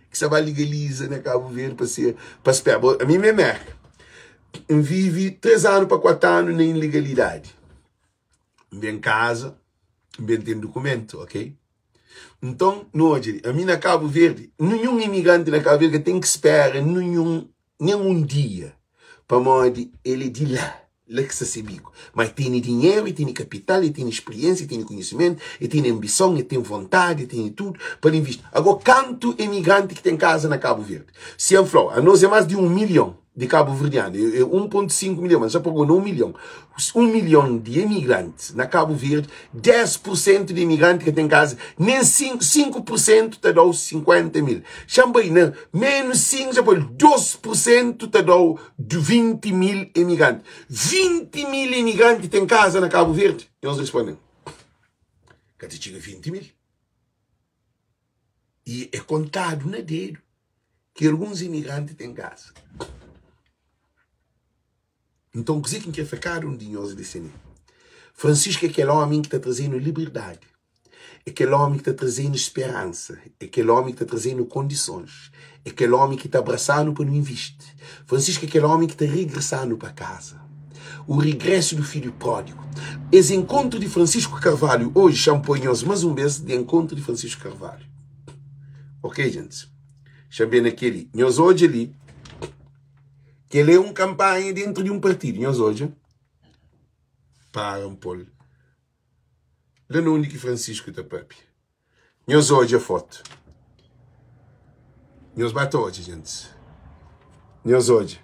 ki sa ba legaliza na Kabu Verdi pa ser pa spera. Bo, ami mi é Merka. N vivi 3 anu pa 4 anu na ilegalidadi. N ben kaza, N ben ten dukumentu, ok? Nton, nu odja li, ami na Kabu Verdi, ninhun imigranti na Kabu Verdi ka ten ki spera ninhun, nen un dia, pamodi el é di la. La ki sta se biku. Ma e tene dinheru, e tene kapital, e tene spriensia, e tene konhisimentu, e tene anbison, e ten vontadi, e tene tudu pa el invisti. Ago, kantu emigranti ki ten kaza na Kabu Verdi? Si N fla-u, anos é más di un milhon di kabuverdianu, é 1.5 milhon, mas N sa pagou na un milhon. Un milhon di emigrantis na Kabu Verdi, 10 pur sentu di emigranti ka ten kaza, nen 5, 5 pur sentu ta da-u 50 mil. Xa-m bai na menus 5, xa poi 2 pur sentu ta da-u 20 mil emigranti. 20 mil emigranti ten kaza na Kabu Verdi? Nhos responde-m, ka ta txiga 20 mil. I é kontadu na dedu ki alguns imigranti ten kaza. Nton, kuzê ki N krê fla kada un di nhos li sini? Francisco é kel ómi ki ta traze-nu liberdadi, é kel ómi ki ta traze-nu speransa, é kel ómi ki ta traze-nu kondisons, é kel ómi ki ta abrasa-nu pa nu invisti. Francisco é kel ómi ki ta regresa-nu pa kaza. O regresso do filho pródigo. Es enkontru di Francisco Carvalho oji xa-m poi nhos más un bês di enkontru di Francisco Carvalho. Ok, gentis? Xa-m ben na kel-li. Nhos odja li. Kel-li é un kanpanha dentru di un partidu. Nhos odja? Para N pô-l la na undi ki Francisco ta pâpia. Nhos odja fotu. Nhos ba ta odja, gentis. Nhos odja.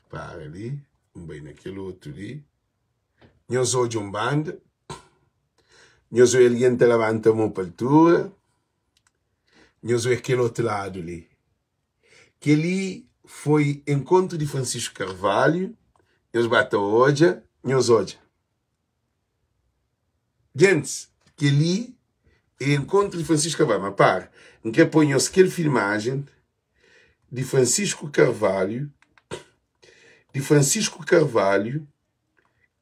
Para li, N bai na kel otu li. Nhos odja un banda. Nhos odja algen ta labanta mô pa altura. Nhos odja kel otu ladu li. Kel-li foi enkontru di Francisco Carvalho. Nhos ba ta odja, nhos odja. Gentis, kel-li é enkontru di Francisco Carvalho. Ma para, N kre poi nhos kel filmajen di Francisco Carvalho, di Francisco Carvalho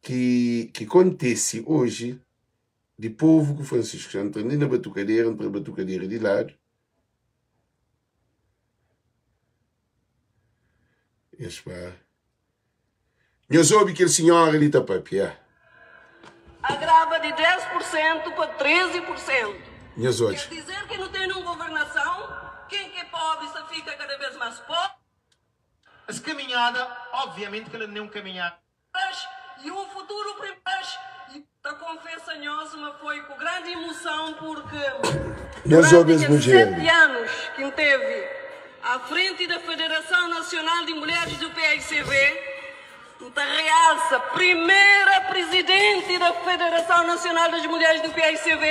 ki, ki kontese oji di povu ku Francisco. Xa N tra li na batukadera, N tra batukadera di ladu. Es pa Nhos obi kel sinhora li ta papia. Agrava di 10 pur sentu pa 13 pur sentu. Nhos odja. Quer dizer que nu ten un governason ken ki é pobri sa fika kada bes mas pobri. Es kaminhada, obviamenti kel-la n'é un kaminhada. E um futuro e ta konfesa nhos ma foi ku grandi imusãu purki Nhos obi durante es kes mudjer 7 li. anus ki N tevi à frenti da Federação Nacional de Mulheres do paicv, N ta realsa primera prizidenti da Federação Nacional das Mulheres do paicv.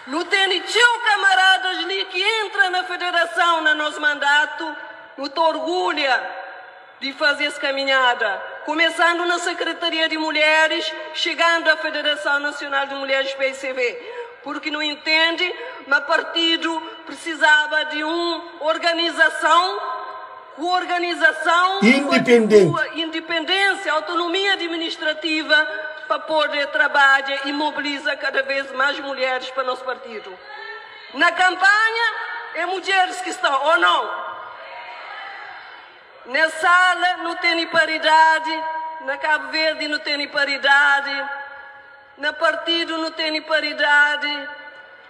Nu tene txeu kamaradas li ki entra na federação na nos mandatu, nu ta orgulha. Di faze es kaminhada, kumesandu na Sekretaria di Mulheris, xigandu a Federason Nasional di Mulheris, PICV, purki nu intende ma partidu prisizaba di un organizason ku organizason ku Indipendenti. adekua indipendênsia, autonomia administrativa pa pode trabadja i mobiliza kada vez más mulheris pa nos partidu. Na kanpanha é mudjeris ki sta, ô nau? Nes sala nu tene paridadi, na Kabu Verdi nu tene paridadi, na partidu nu tene paridadi,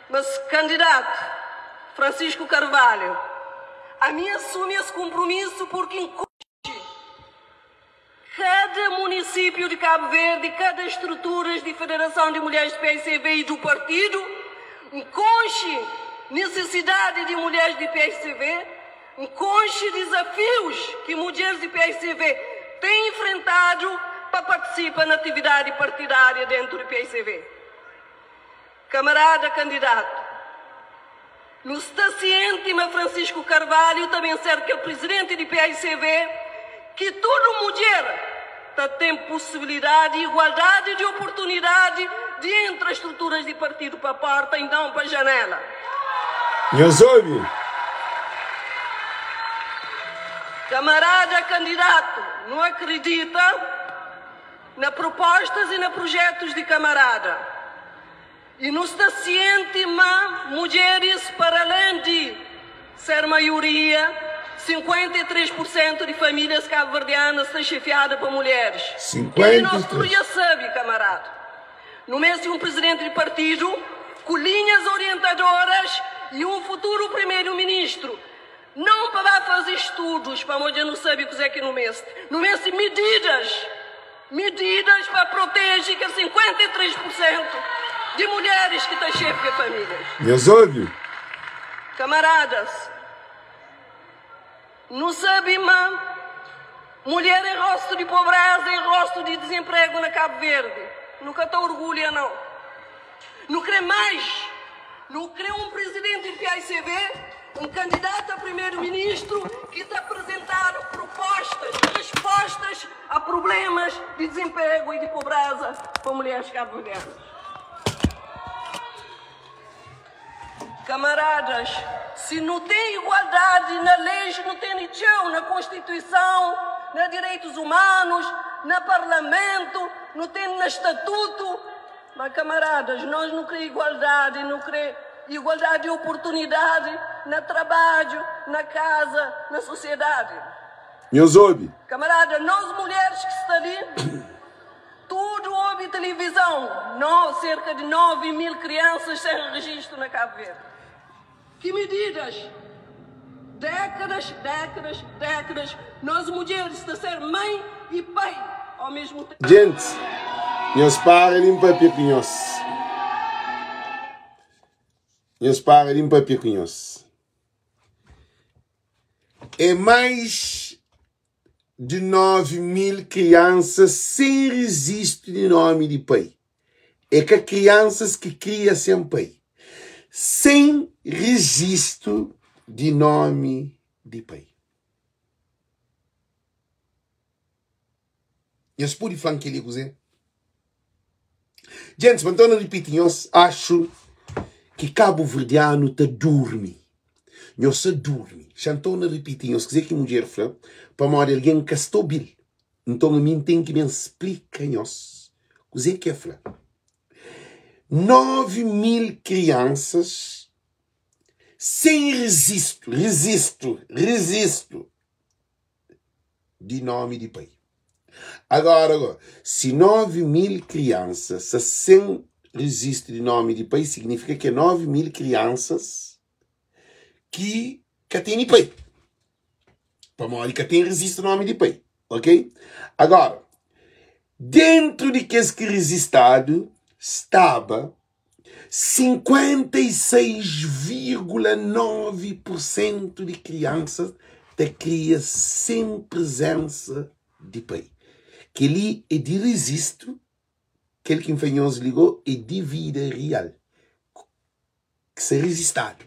mas kandidatu Francisco Carvalho, ami asumi es kunprumisu purki N konxe kada munisípiu di Kabu Verdi, kada struturas di Federason di Mulheres di PICV i du partidu, N konxe nisisidadi di mulheres di PICV, N konxe dizafius ki mudjeris di PICV ten infrentadu pa partisipa na atividadi partidária dentu di PICV. Kamarada kandidatu, nu sta sienti ma Francisco Carvalho ta ben ser kel prizidenti di PICV ki tudu mudjer ta ten posibilidadi i igualdadi di oportunidadi di entra struturas di partidu pa porta i nãu pa janela. Nhos obi! Kamarada kandidatu, nu akridita na propostas i na projetus di kamarada i nu sta sienti ma mudjeris para alen di ser maioria, 53 pur sentu di familias kabuverdianas sta xefiada pa mulheris. Kel-li nos tudu 53. dja sabe, kamarada. Nu meste un prizidenti di partidu ku linhas orientadoras i un futuru primeru-ministru. Não pa ba faze estudos, pamodi dja nu sabe kuzé ki nu meste. Nu meste medidas, medidas pa proteje kel 53 por sentu di mulheres ki ta xefia famílias. Nhos obi? Kamaradas, nu sabe ma mulher é rostu di pobreza e rostu di dizenpregu na Kabu Verdi. Nu ka ta orgulha, nau. Nu kre mais! Nu kre un prizidenti di paicv, un kandidatu a primeru-ministru ki ta aprizentadu prupostas, respostas a prublemas di dizinpregu i di pobreza pa mulheres kabuverdianas. Kamaradas, si nu ten igualdadi na leis, nu tene txeu na konstituisau, na direitus umanus, na parlamentu, nu tene na statutu. Ma camaradas, nós nu kre igualdade, nu kre igualdade de oportunidade na trabadju, na casa, na sociedade. Nhos obi. Camarada, nós mulheres ki sta li, tudo obi televisão, no, cerca de 9 mil crianças sem registro na Cabo Verde. Ki medidas? Décadas, décadas, décadas, nós mudjeres ta ser mãe e pai ao mesmo tempo. Gentis, nhos para di N papia ku nhos. Nhos para di N papia ku nhos. É mais di 9 mil kriansas sen rezistu di nomi di pai. É ka kriansas ki kria sen pai, sen rejistu di nomi di pai. Nhos pode fla-m kel-li é kuzê? Gentis, ma N torna ripiti, nhos axu ki kabuverdianu ta durmi. Nhos sa durmi. Xa N torna ripiti nhos kuzê ki mudjer fla, pamodi algen ka sta obi-l. Nton ami N ten ki ben splika nhos kuzê ki el fla. 9 mil kriansas sen rezistu, rezistu, rezistu di nomi di pai. Agora, agora, si 9 mil kriansas sa sen rezistu di nomi di pai, signifika ki é 9 mil kriansas ki ka tene pai. Pamodi ka ten rezistu nomi di pai. Ok? Agora, dentru di kes ki rizistadu staba 56,9 pur sentu di kriansa ta kria sen prezensa di pai. Kel-li é di rezistu, kel ki N fla nhos li go é di vida real. ki sta rijistadu,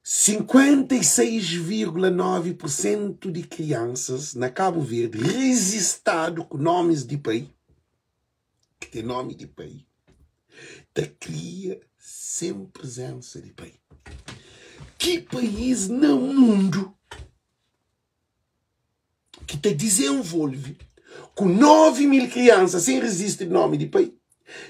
56,9 pur sentu di kriansas na Kabu Verdi rijistadu ku nomis di pai, ki ten nomi di pai, ta kria sen prizensa di pai. Ki país na mundu ki ta dizenvolve ku 9 mil kriansa sen rezistu di nomi di pai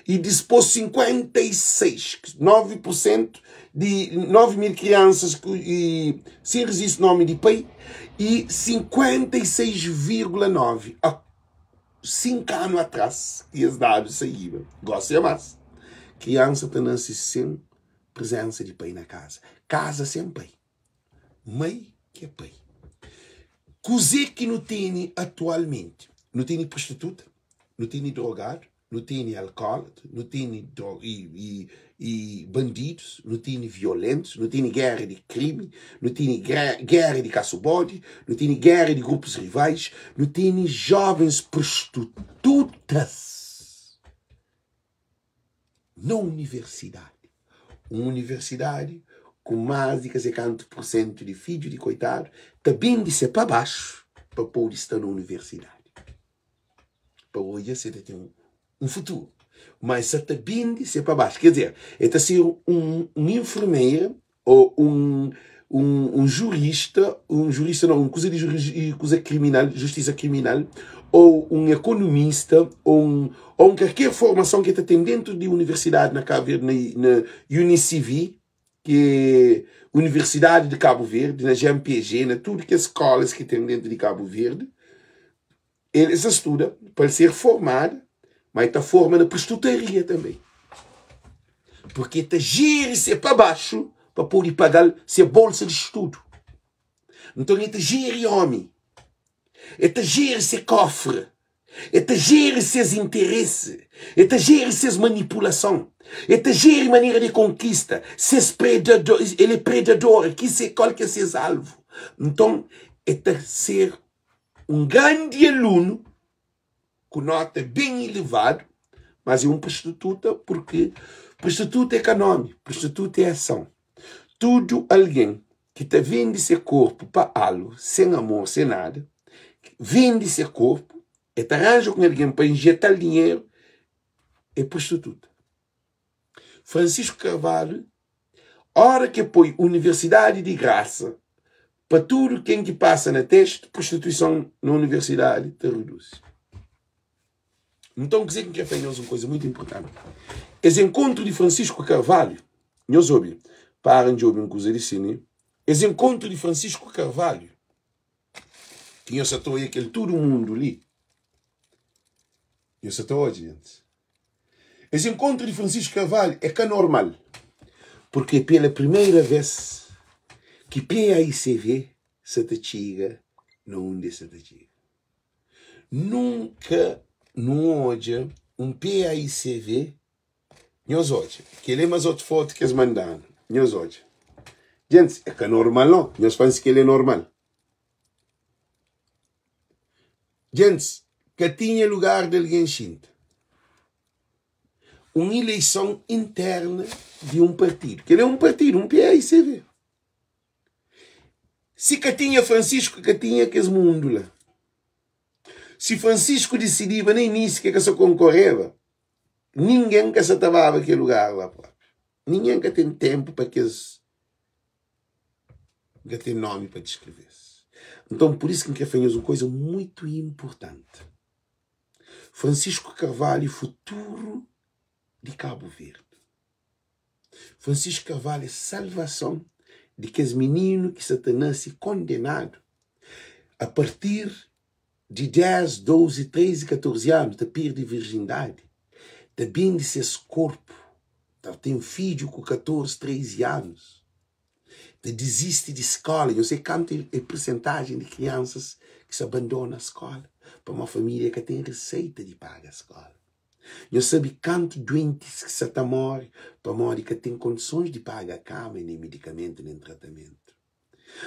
i dispôs 56, 9 pur sentu di 9 mil kriansas ku, i, sen rezistu di nomi di pai i 56,9 a 5 anu atrás ki es dadu saíba, gosi é más. Kriansa ta nase sen prezensa di pai na kaza, kaza sen pai. Mai ki é pai. Kuzê ki nu tene atualmenti? Nu tene prostituta, nu tene drogadu, nu tene alkólatra, nu tene i, i, bandidus, nu tene violentus, nu tene géra di krimi, nu tene géra di kasu-bodi, nu tene géra di grupus rivais, nu tene jóvens prostitutas na universidadi. Un universidadi ku más di ka se kantu pur sentu di fidju di koitadu ta bende se pa baxu pa pode sta na universidadi. Pa odja se ta ten un futuru. Ma es sa ta bende se pa baxu. Ker dizer, el ta ser un, un enfermeira ô un, un, un jurista, un jurista não, un kuza di juri, kuza kriminal, justisa kriminal, ô un ekonomista, ô un, ô un kalker formason ki el ta ten dentu di universidadi na Kabu Verdi, na, na UNICV, ki é Universidadi di Kabu Verdi, na GMPG, na tudu kes skolas ki ten dentu di Kabu Verdi, el sa studa pa el ser formadu, ma el ta forma na pristutaria tanbe. Purki el ta jiri se pa baxu pa pode paga-l se bolsa di studu. Nton e ta jeri omi, e ta jeri se kofre, e ta jeri ses interese, e ta jeri ses manipulason, e ta jeri manera di konkista, ses predador, el é predador, ki se kal ki é ses alvu. Nton e ta ser un grandi alunu ku nota ben ilevadu, mas é un prostituta purki prostituta é ka nomi, prostituta é ason. Tudu algen ki ta vende se korpu pa algu, sen amor, sen nada, vende se korpu, e ta ranja ku un algen pa injeta-l dinheru, é prostituta. Francisco Carvalho, ora ke poi universidadi di grasa pa tudu ken ki pasa na testi, prostituison na universidadi ta reduzi. Nton, kuzê ki N kre fla nhos un kuza mutu inportanti. Es enkontru di Francisco Carvalho, nhos obi, para N djobe un kuza di si li. Es enkontru di Francisco Carvalho, ki nhos sa ta oia kel tudu mundu li, nhos sa ta odja, gentis. Es enkontru di Francisco Carvalho é ka normal, purki é pela primeira vez ki PAICV sa ta txiga na undi es sa ta txiga. Nunka nu odja un PAICV. Nhos odja, kel-li é más otu fotu ki es manda-nu. Nhos odja. Gentis, é ka normal no. Nhos fla-m si kel-li é normal. Gentis, ka tinha lugar di algen xinta. Un ileison interna di un partidu. Kel-li é un partidu, un PAICV. Si ka tinha Francisco, ka tinha kes mundu la. Si Francisco disidiba na inísiu ki el ka sa konkoreba, ningen ka sa ta baba kel lugar la propi. Ningen ka ten tenpu pa kes N ka ten nomi pa diskreve-s. Nton, pur isu ki N kre fla nhos un kuza mutu inpurtanti. Francisco Carvalho é futuru di Kabu Verdi. Francisco Carvalho é salvason di kes mininu ki sa ta nase kondenadu a partir di 10, 12, 13, 14 anu ta perde virjindadi, ta bende ses korpu, ta ten fidju ku 14, 13 anus, ta dizisti di skola. Nhos sabe kantu é persentajen di kriansas ki sa bandona skola pamodi familia ka ten reseita di paga skola. Nhos sabe kantu duentis ki sa ta móre pamodi ka ten kondisons di paga kama, nen medikamentu, nen tratamentu.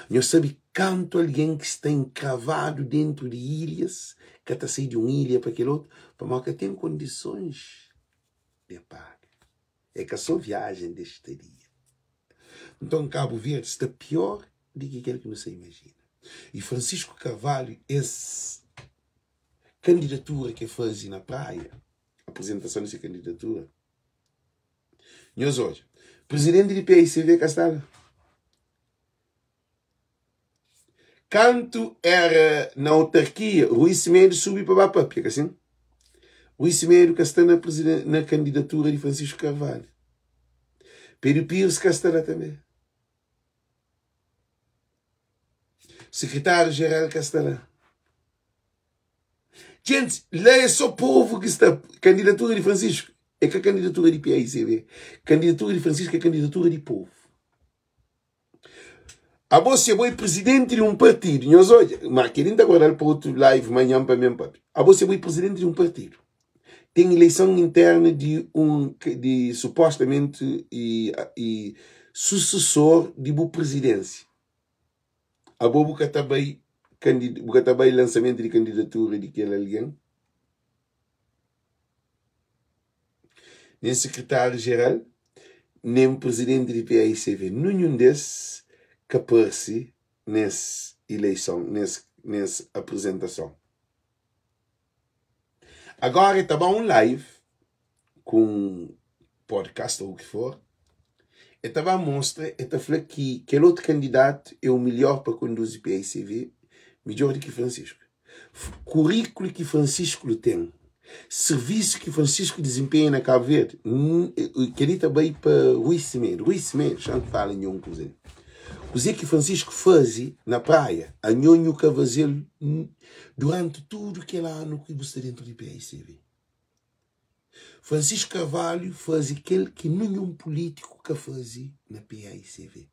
Nhos sabe kantu algen ki sta enkravadu dentu di ilhas ka ta sai di un ilha pa kel otu pamodi ka ten kondisons di paga. É ka so viajen di stadia. Nton Kabu Verdi sta pior di ki kel ki nu sta imajina. I Francisco Carvalho es kandidatura ki el faze na Praia, aprizentason di se kandidatura, Nhos odja, prizidenti di PICV ka sta la. Kantu era na autarkia, Rui Semedo subi pa ba papia, ka sin? Rui Semedo ka sta na, na kandidatura di Francisco Carvalho. Pedro Pires ka sta la tanbe. Sekretáriu Jeral ka sta la. Gente, la é só povo que sta. Candidatura de Francisco é ka candidatura de PAICV. Candidatura de Francisco é candidatura de povo. Abo se abo é presidente de um partido, nhos odja, ma kel-li N ta guarda-l pa otu live manhan pa ben papia. Abo se abo é presidente de um partido, tem eleição interna de um de supostamente e, e sucessor de bu presidência. Abo bu ka ta bai bu ka ta bai lansamento di kandidatura di kel algen? Nen sekretáriu jeral, nen prizidenti di PAICV, ninhun des ka parse nes ileison, nes aprizentason. Agora e ta ba un live ku un podcast ou o ki for, e ta ba mostra, e ta fla ki kel otu kandidatu é o melhor pa konduzi PAICV, midjor di ki Francisco. Kuríkulu ki Francisco ten, servisu ki Francisco dizinpenha na Cabo Verde, kel-li ta bai pa Rui Semedo. Rui Semedo, xa N fala nho un kuza li. Kuzê ki Francisco faze na Praia, anho nhu ka faze-l duranti tudu kel anu ki bu sta dentu di PAICV. Francisco Carvalho faze kel ki ninhun pulítiku ka faze na PAICV.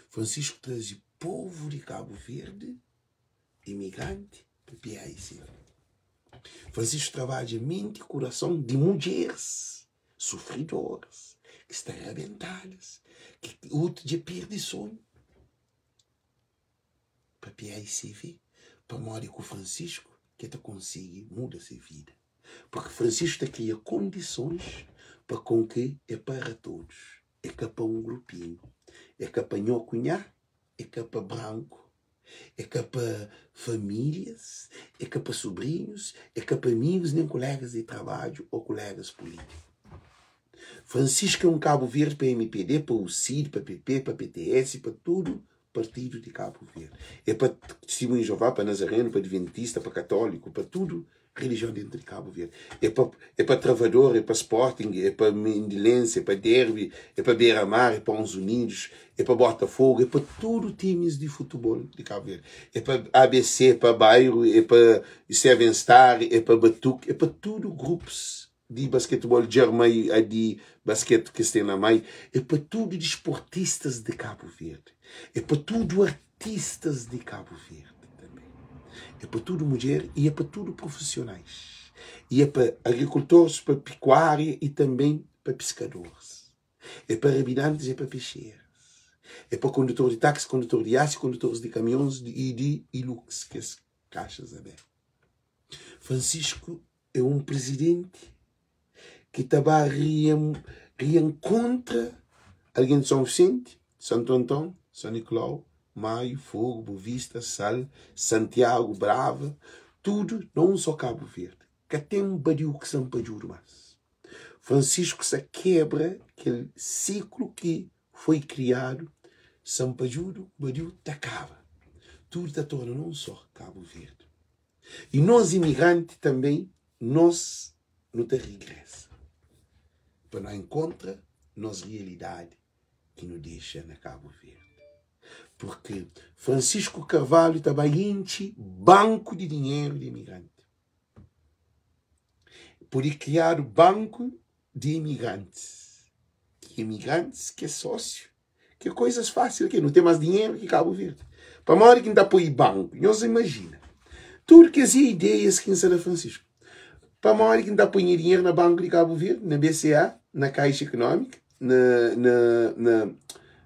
Francisco traze. povu di Kabu Verdi, imigranti, pa PAIC. Francisco trabadja menti i kurason di mudjeris sufridoras, ki sta rabentadas, ki otu dja pirdi sonhu. Pa PAICV, pamodi ku Francisco ki el ta konsigi muda se vida. Porque Francisco ta kria kondisons pa kon ki é para todos, é ka pa un grupinhu, é ka pa nho ku nha, é ka pa branku, é ka pa famílias, é ka pa sobrinhus, é ka pa amigus nen kulegas di trabadju ô kulegas pulítiku. Francisco é un Kabu Verdi pa mpd, pa UCID, pa PP, pa PTS, pa tudu partidu di Kabu Verdi. É pa Tistimunhu di Jeová, pa Nazarenu, pa Adventista, pa Katóliku, pa tudu relijion dentu di Kabu Verdi. É pa é pa Travador, é pa Sporting, é pa Mindilense, é pa Derby, é pa Beira Mar, é pa Ons Unidos, é pa Botafogo, é pa tudu timis di futebol di Kabu Verdi. É pa ABC, é pa Bairro, é pa Seven Star, é pa Batuque, é pa tudu grupos di basketebol Djarmai a di basket ki es ten na mai, é pa tudu disportistas di Kabu Verdi, é pa tudu artistas di Kabu Verdi tanbe, é pa tudu mudjer y é pa tudu profisionais, y é pa agrikultores, pa pikuária y tanbe pa piskadoris, é pa rabidantis, é pa pexeras, é pa kondutor di taksi, kondutor di iasi, kondutores di kamions y di Hilux, kes kaxas abertu. Francisco É un prizidenti ki ta ba rienkontra algen di Son Visenti, Santu Anton, San Nikulau, Maiu, Fogu, Bovista, Sal, Santiagu, Brava, tudu na un so Kabu Verdi. Ka ten badiu ki sanpadjudu mas. Francisco sa kebra kel siklu ki foi kriadu, sanpadjudu ku badiu ta kaba. Tudu ta torna na un so Kabu Verdi. E nos imigranti tanbê nos nu ta rigresa pa no enkontra nos rialidadi ki nu dexa na Kabu Verdi. Purki Francisco Carvalho ta bai intxi banku di dinheru di imigranti. Pode kriadu banku di imigrantis, ki imigrantis ki é sósiu Ke coisas fácil ke nu tem mais dinheiro ki Cabo Verde. Pamodi ki N ta poi banco? Nhos imagina. Tudo kes é ideias ki N sa da Francisco. Pamodi ki N ta poi nha dinheiro na banco di Cabo Verde, na BCA, na Caixa Económica, na, na, na,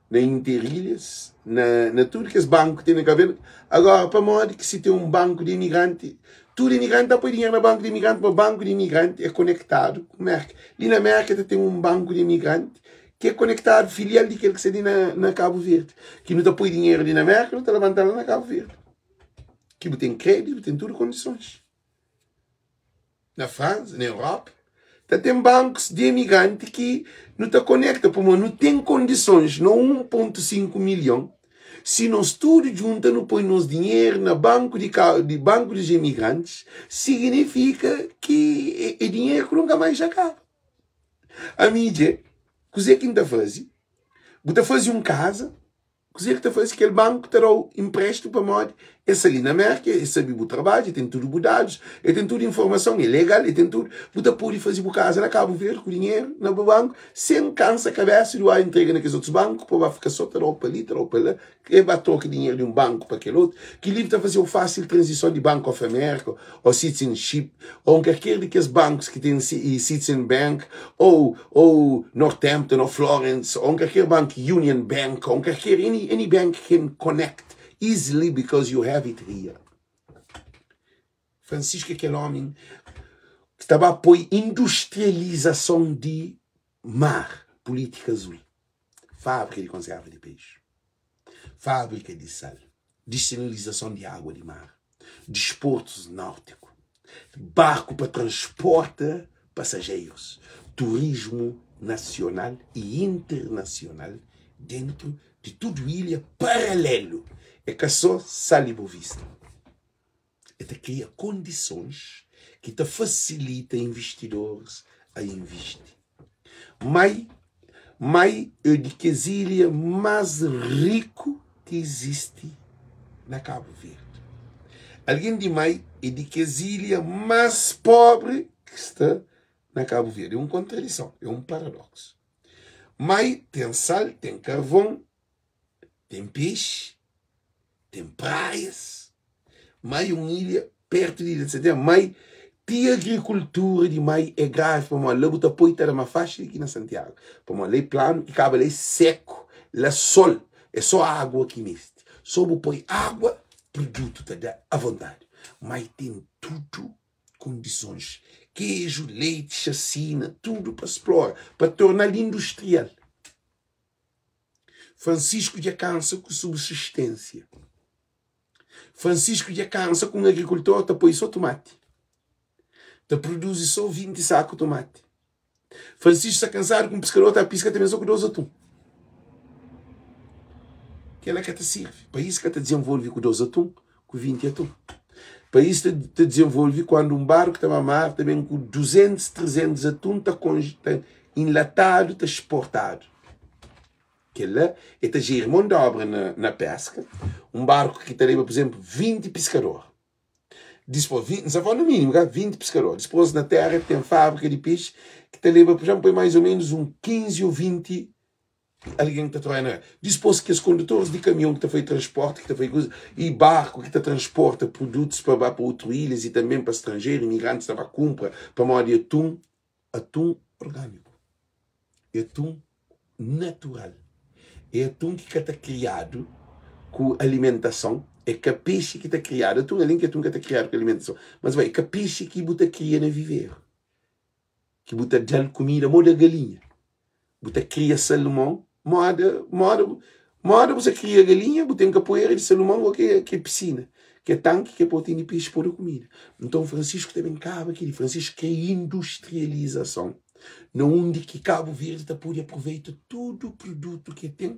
na Interilhas, na, na tudo kes banco ki tem na Cabo Verde. Agora, pamodi ki si tem um banco de imigrante, tudo imigrante ta poi dinheiro na banco de imigrante, ma banco de imigrante é conectado ku Merca. Li na Merca ta tem um banco de imigrante ki é konektadu filial di kel ki sta li na, na Kabu Verdi. Ki nu ta poi dinheru li na Merka, nu ta labanta la na Kabu Verdi. Ki bu ten kreditu, bu ten tudu kondisons. Na Fransa, na Europa, ta ten bankus di emigranti ki nu ta konekta, pamodi nu ten kondisons na 1.5 milhon. Si nos tudu djunta nu poi nos dinheru na banku di, di banku di emigrantis, signifika ki é, é dinheru ki nunka mais akaba. Ami dje, kuzê ki N ta faze? Bu ta faze un kaza, kuzê ki ta faze? Kel banku ta da-u inpréstimu pamodi el sta li na Mérka, el sabe bu trabadju, el ten tudu bu dadus, el ten tudu informason, é legal, el ten tudu. Bu ta pode faze bu kaza na Kabu Verdi ku dinheru na bu banku, sen kansa kabésa di ba intrega na kes otus banku pa ba fika sô ta da-u pa li, ta da-u pa la. E ba troka dinheru di un banku pa kel otu, kel-li ta faze-u fásil tranzison di Bank of America ô Citizenship ô un kalker di kes bankus ki ten Citizen Bank ô ô Northampton ô Florence ô un kalker banku Union Bank ô un kalker any any bank can connect easily because you have it here. Francisco é kel ómi ki ta ba poi industrializason di mar, pulítika azul. Fábrika di konserva di pexi, fábrika di sal, disinalizason di agua di mar, disportus náutiku, barku pa transporta pasajerus, turismu nasional y internasional dentu di tudu ilha paralelu. É ka so Sal y Bovista. El ta kria kondisons ki ta fasilita investidoris a invisti. Mai, Mai é di kes ilha más riku ki izisti na Kabu Verdi. Algen di Mai é di kes ilha más pobri ki sta na Kabu Verdi. É un kontradison, é un paradoksu. Mai ten sal, ten karvon, ten pexi. Ten praias, Mai un ilha pertu di ilha di Santiagu. Mai ti agrikultura di Mai é gravi pamodi la bu ta poi ta da ma faxi di ki na Santiagu. Pamodi la é planu i kaba la é seku, la sol é so agua ki mesti. So bu poi agua, produtu ta da avontadi. Mai ten tudu kondisons, keju, leiti, xasina, tudu pa splora, pa torna-l industrial. Francisco dja kansa ku subsisténsia. Francisco dja kansa ku un agrikultor ta poi so tumati, ta produzi so 20 saku tumati. Francisco sta kansadu ku un piskador ta piska tanbe so ku dos atun. Kela ka ta sirvi. País ka ta dizenvolve ku dos atun, ku 20 atun. País ta, ta dizenvolve kuandu un barku ta ba mar ta ben ku 200, 300 atun ta, ta enlatadu, ta exportadu. Kel-la e ta jeri mon di obra na, na peska. Un barku ki ta leba, pur izenplu, 20 piskador. Dispos, 20, N sta fala no minimu, ka? 20 piskador. Dispos, na tera ten fabrika di pexi ki ta leba, pur izenplu, poi mais o menus un 15 o 20 algen ki ta trabadja na. Dispos, kes kondutoris di kamion ki ta fai transporti, ki ta fai kuza, i barku ki ta transporta produtus pa ba pa utru ilhas i tanben pa stranjeru, imigrantis ta ba kunpra pamodi atun, atun orgániku. É atun natural. É atun ki ka ta kriadu ku alimentason, é ka pexi ki ta kriadu. Atun alén ki atun ka ta kriadu ku alimentason, mas bai, é ka pexi ki bu ta kria na viveru, ki bu ta da-l kumida moda galinha. Bu ta kria salmon moda moda moda bu sa kria galinha, bu ten kapoeira di salmon o ke ke pisina, ke tanki ke pô tene pexi pô da kumida. Nton Francisco ta ben kaba kili. Francisco kre industrializason. na undi ki Kabu Verdi ta pode aproveita tudu produtu ki el ten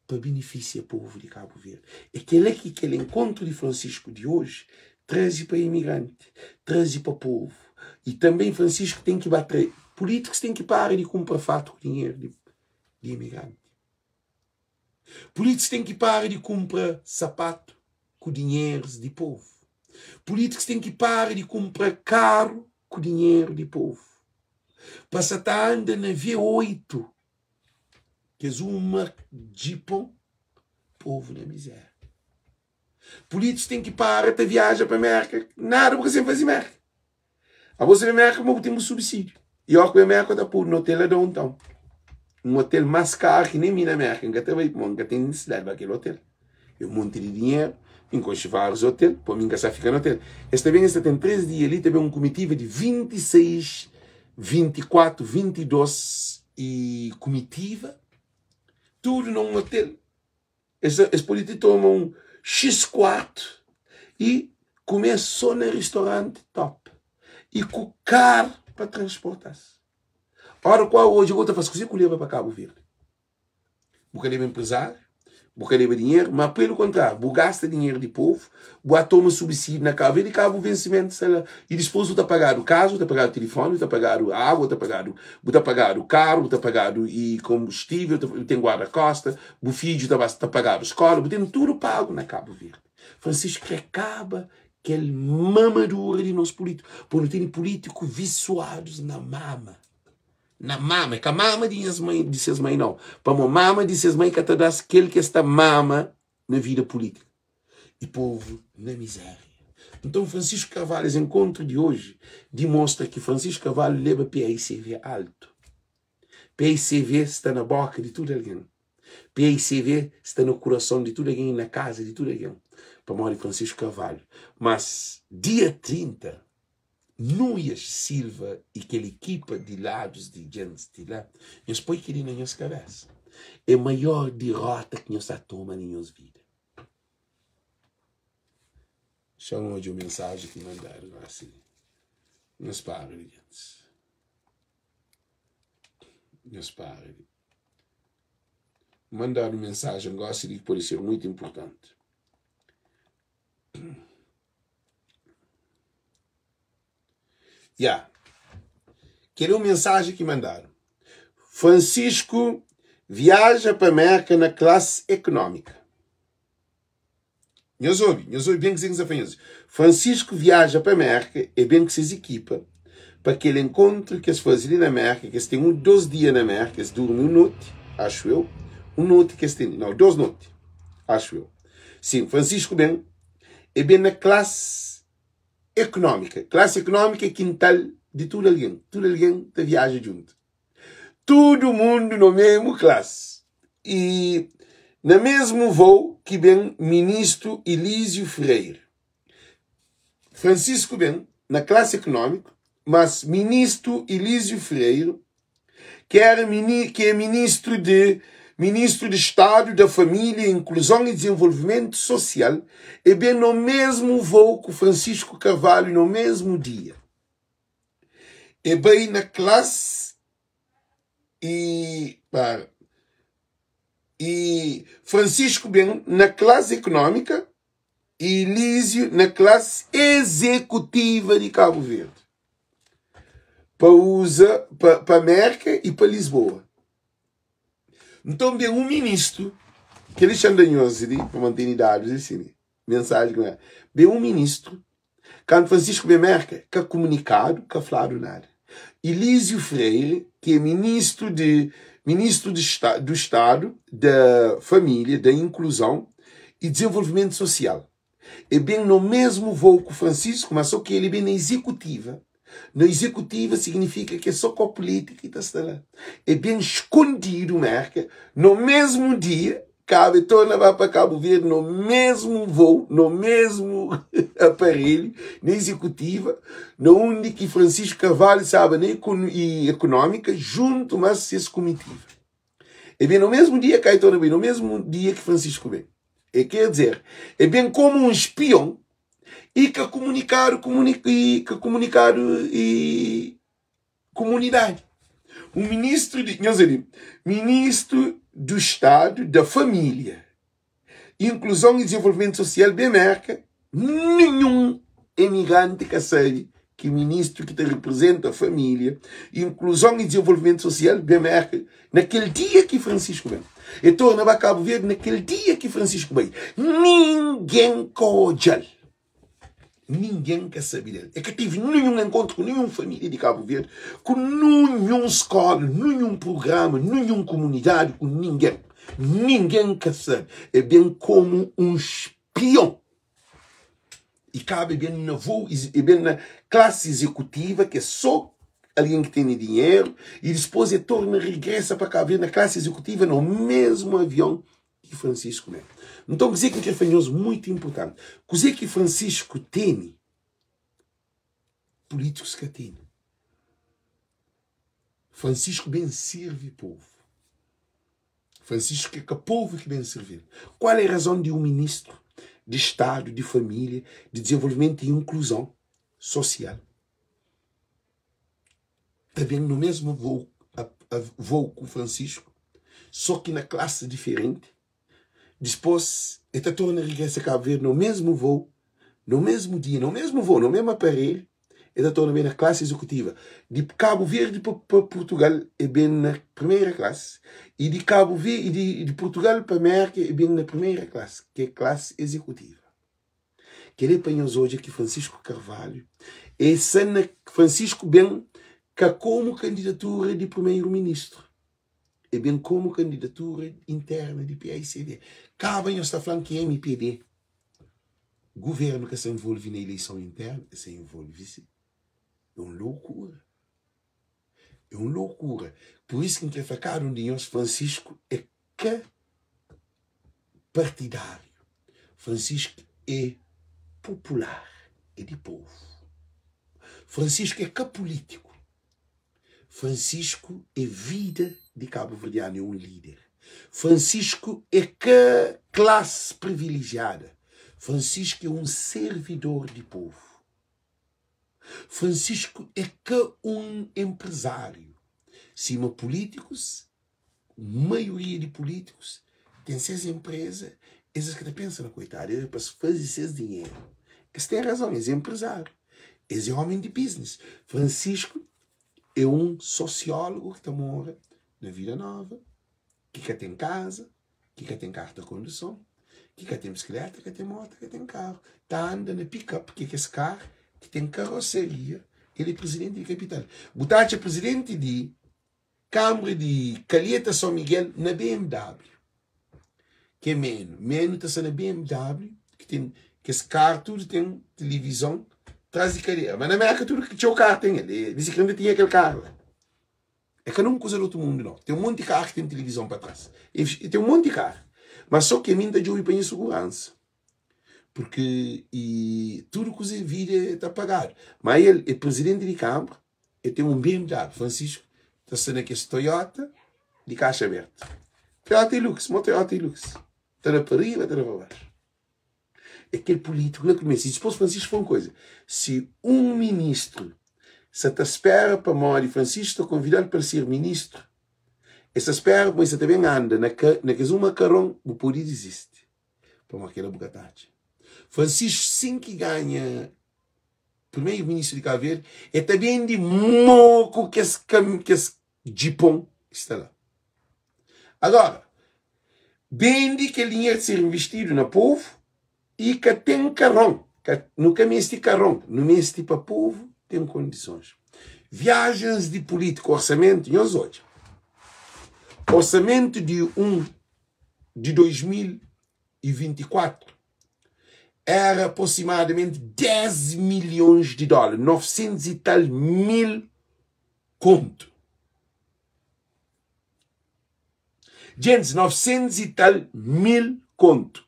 pa benefisia povu di Kabu Verdi. É kel-la ki kel enkontru di Francisco di oji traze pa imigranti, traze pa povu. I tanbe Francisco ten ki ba tra, pulítikus ten ki para di kunpra fatu ku dinheru di imigranti. Pulítikus ten ki para di kunpra sapatu ku dinherus di povu. Pulítikus ten ki para di kunpra karu ku dinheru di povu. Pa sa ta anda na V8, kes uma djipon, povu na mizéria. Pulítikus ten ki para ta viaja pa Mérka, nada bu ka sen faze Mérka. Abo sa ben Mérka ma bu ten bu subsídiu. I óki bu ben Mérka bu ta podu na otel la downtown. Un otel más karu ki nen mi na Mérka N ka ta bai, pamodi N ka ten nisisidadi ba kel otel. É un monti di dinheru, mi N konxe várius otel, pamodi mi N ka sa fika na otel. Es ta ben, es ta ten 3 dia li, ta ben un kumitiva di 26, 24, 22 i kumitiva, tudu na un otel. Es, es pode ti toma un X kuartu i kume so na ristoranti top i ku kar pa transporta-s. Ora ku oji bo ta fase kuze ku leba pa Kabu Verdi? Bu ka leba empresário, bu ka leba dinheru, ma pelu kontráriu, bu gasta dinheru di povu, bu a toma subsídiu na Kabu Verdi, Kabu vensimentu sta la. I dispôs bu ta pagadu kaza, bu ta pagadu tilifoni, bu ta pagadu agu, bu ta pagadu, bu ta pagadu karu, bu ta pagadu i konbustível, bu ten guarda-kosta, bu fidju ta ba ta pagadu skola, bu ten tudu pagu na Kabu Verdi. Francisco kre kaba kel mamadura di nos pulítiku, pô nu tene pulítiku visuadus na mama, na mama, é ka mama di nhas mãe, di ses mãe nau, pamo mama di ses mãe ka ta da-s kel ki es ta mama na vida pulítika. E povu na miséria. Nton Francisco Carvalho, es enkontru di oji dimostra ki Francisco Carvalho leba PAICV altu. PAICV sta na boka di tudu algen. PAICV sta na kurason di tudu algen i na kaza di tudu algen pamodi Francisco Carvalho. Mas dia 30, Nuias Silva i kel ekipa di ladus di djentis di la, nhos poi kel-li na nhos kabésa, é maior dirota ki nhos ta toma na nhos vida. Xa-m odja un mensaji ki mandadu gósi li. Nhos para li, djentis. Nhos para li. Mandadu mensajen gósi li ki pode ser muitu inportanti. Ya. Kel é un mensaji ki mandadu. Francisco viaja pa Merka na klasi ekonómika. Nhos obi, nhos obi ben kuzê ki N sta fla nhos. Francisco viaja pa Merka, e ben ku ses ekipa pa kel enkontru ki es faze li na Merka, ki es ten un, dos dia na Merka, es durmi un noti, axu eu, un noti ki es ten, nau, dos noti, axu eu. Sim, Francisco ben, e ben na classe económica. Classe económica é quintal de tudo alguém. Tudo alguém ta viaja junto. Tudo mundo no mesmo classe. E na mesmo voo que ben ministro Elísio Freire. Francisco ben na classe económica, mas ministro Elísio Freire que era que é ministro de ministro de Estado da Família, Inclusão e Desenvolvimento Social, e bem no mesmo voo que Francisco Carvalho no mesmo dia. E bem na classe e para e Francisco bem na classe econômica e Elísio na classe executiva de Cabo Verde. Pa usa pa, pa América e pa Lisboa. Então bem um ministro que ele chama de para manter dados assim, mensagem com Bem um ministro, quando Francisco bem América, que comunicado, que falado nada. Elísio Freire, que é ministro de ministro de, do Estado, da Família, da Inclusão e Desenvolvimento Social. É bem no mesmo voo que o Francisco, mas só que ele é bem na executiva. Na executiva significa que é só com a política e está lá. É bem escondido, merca, no mesmo dia, cabe torna vai para Cabo Verde no mesmo voo, no mesmo aparelho, na executiva, no onde que Francisco Carvalho sabe na e econômica, junto mas se comitiva. É bem no mesmo dia que torna bem, no mesmo dia que Francisco vem. É, quer dizer, é bem como um espião e que comunicar, comunica, e que comunicar e comunidade. O ministro de, não sei, ministro do Estado da Família, Inclusão e Desenvolvimento Social, bem merca, nenhum emigrante que sabe que ministro que te representa a família, Inclusão e Desenvolvimento Social, bem merca, naquele dia que Francisco vem. E torna a Cabo Verde naquele dia que Francisco vem. Ninguém cojal. Ninguém quer saber dele. É que tive nenhum encontro com nenhuma família de Cabo Verde, com nenhum escola, nenhum programa, nenhuma comunidade, com ninguém. Ninguém quer saber. É bem como um espião. E cabe bem na voo, e bem na classe executiva, que é só alguém que tem dinheiro, e depois ele torna, regressa para Cabo Verde na classe executiva, no mesmo avião que Francisco mesmo. Então, dizer que é muito importante. Dizer que Francisco tem políticos que tem. Francisco bem serve povo. Francisco é que o povo que bem servir. Qual é a razão de um ministro de Estado, de família, de desenvolvimento e inclusão social? Também no mesmo voo, a, a, voo com Francisco, só que na classe diferente. Depois, ele torna a regressa a Cabo Verde no mesmo voo, no mesmo dia, no mesmo voo, no mesmo aparelho, ele torna bem na classe executiva. De Cabo Verde para Portugal é bem na primeira classe. E de Cabo Verde, de, de Portugal para América é bem na primeira classe, que é classe executiva. Querer para nós hoje aqui Francisco Carvalho, é Francisco bem que como candidatura de primeiro-ministro. É bem como candidatura interna de PAICD. Cabe está falando que é MPD. Governo que se envolve na eleição interna, se envolve-se. É uma loucura. É uma loucura. Por isso que quer ficar um de nós, Francisco é que partidário. Francisco é popular, é de povo. Francisco é que político. Francisco é vida de Cabo Verdeano, é um líder. Francisco é que classe privilegiada. Francisco é um servidor de povo. Francisco é que um empresário. Cima políticos, maioria de políticos, tem seus empresas, esses que pensam na coitada, é para fazer seus dinheiro. Eles têm razão, eles é empresário. Eles é homem de business. Francisco é um sociólogo que mora na Vida Nova, que tem casa, que tem carta de condução, que tem bicicleta, que tem moto, que tem carro. Tá andando na pick-up, que é esse carro, que tem carroceria, ele é presidente de capital. Butacha é presidente de Câmara de Calheta São Miguel na BMW. Ki é menu? Menu ta sta na BMW, ki ten kes karu tudu ten tilivizon tras di kadera. Ma na Merka tudu txeu karu ten el. E bisikleta tinha kel karu la. É ka nun kuza di otu mundu nau. Ten un monti karu ki ten tilivizon pa tras. E ten un monti karu. Ma so ki ami N ta djobe pa nha suguransa. Purki i tudu kuza vida ta pagadu. Ma el é prizidenti di kanbra. E ten un BMW, Francisco ta sta na kes Toyota di kaxa abertu. Toyota Hilux, mo Toyota Hilux. Ta da pa riba, ta da pa baxu. É kel polítiku la ki meste. E dipôs Francisco fla un koza, si un ministru sa ta spera pamodi Francisco ta konvida-l pa el ser ministru, el sa spera pamodi sa ta ben anda na kes un makaron, bu pode dizisti. Pamodi kela bu ka ta atxa. Francisco sin ki ganha primeiro ministro di Cabo Verde, e ta bende moku kes kes jipon ki sta la. Agora, bende kel dinheiro di ser investido na povo e ka ten karon. Ka, nu ka meste karon, nu meste pa povo ten kondisons. Viagens di político, orçamento, nhos odja. Orçamento di um di 2024 era aproximadamente 10 milhões de dólares, 900 e tal mil conto. Gente, 900 e tal mil conto.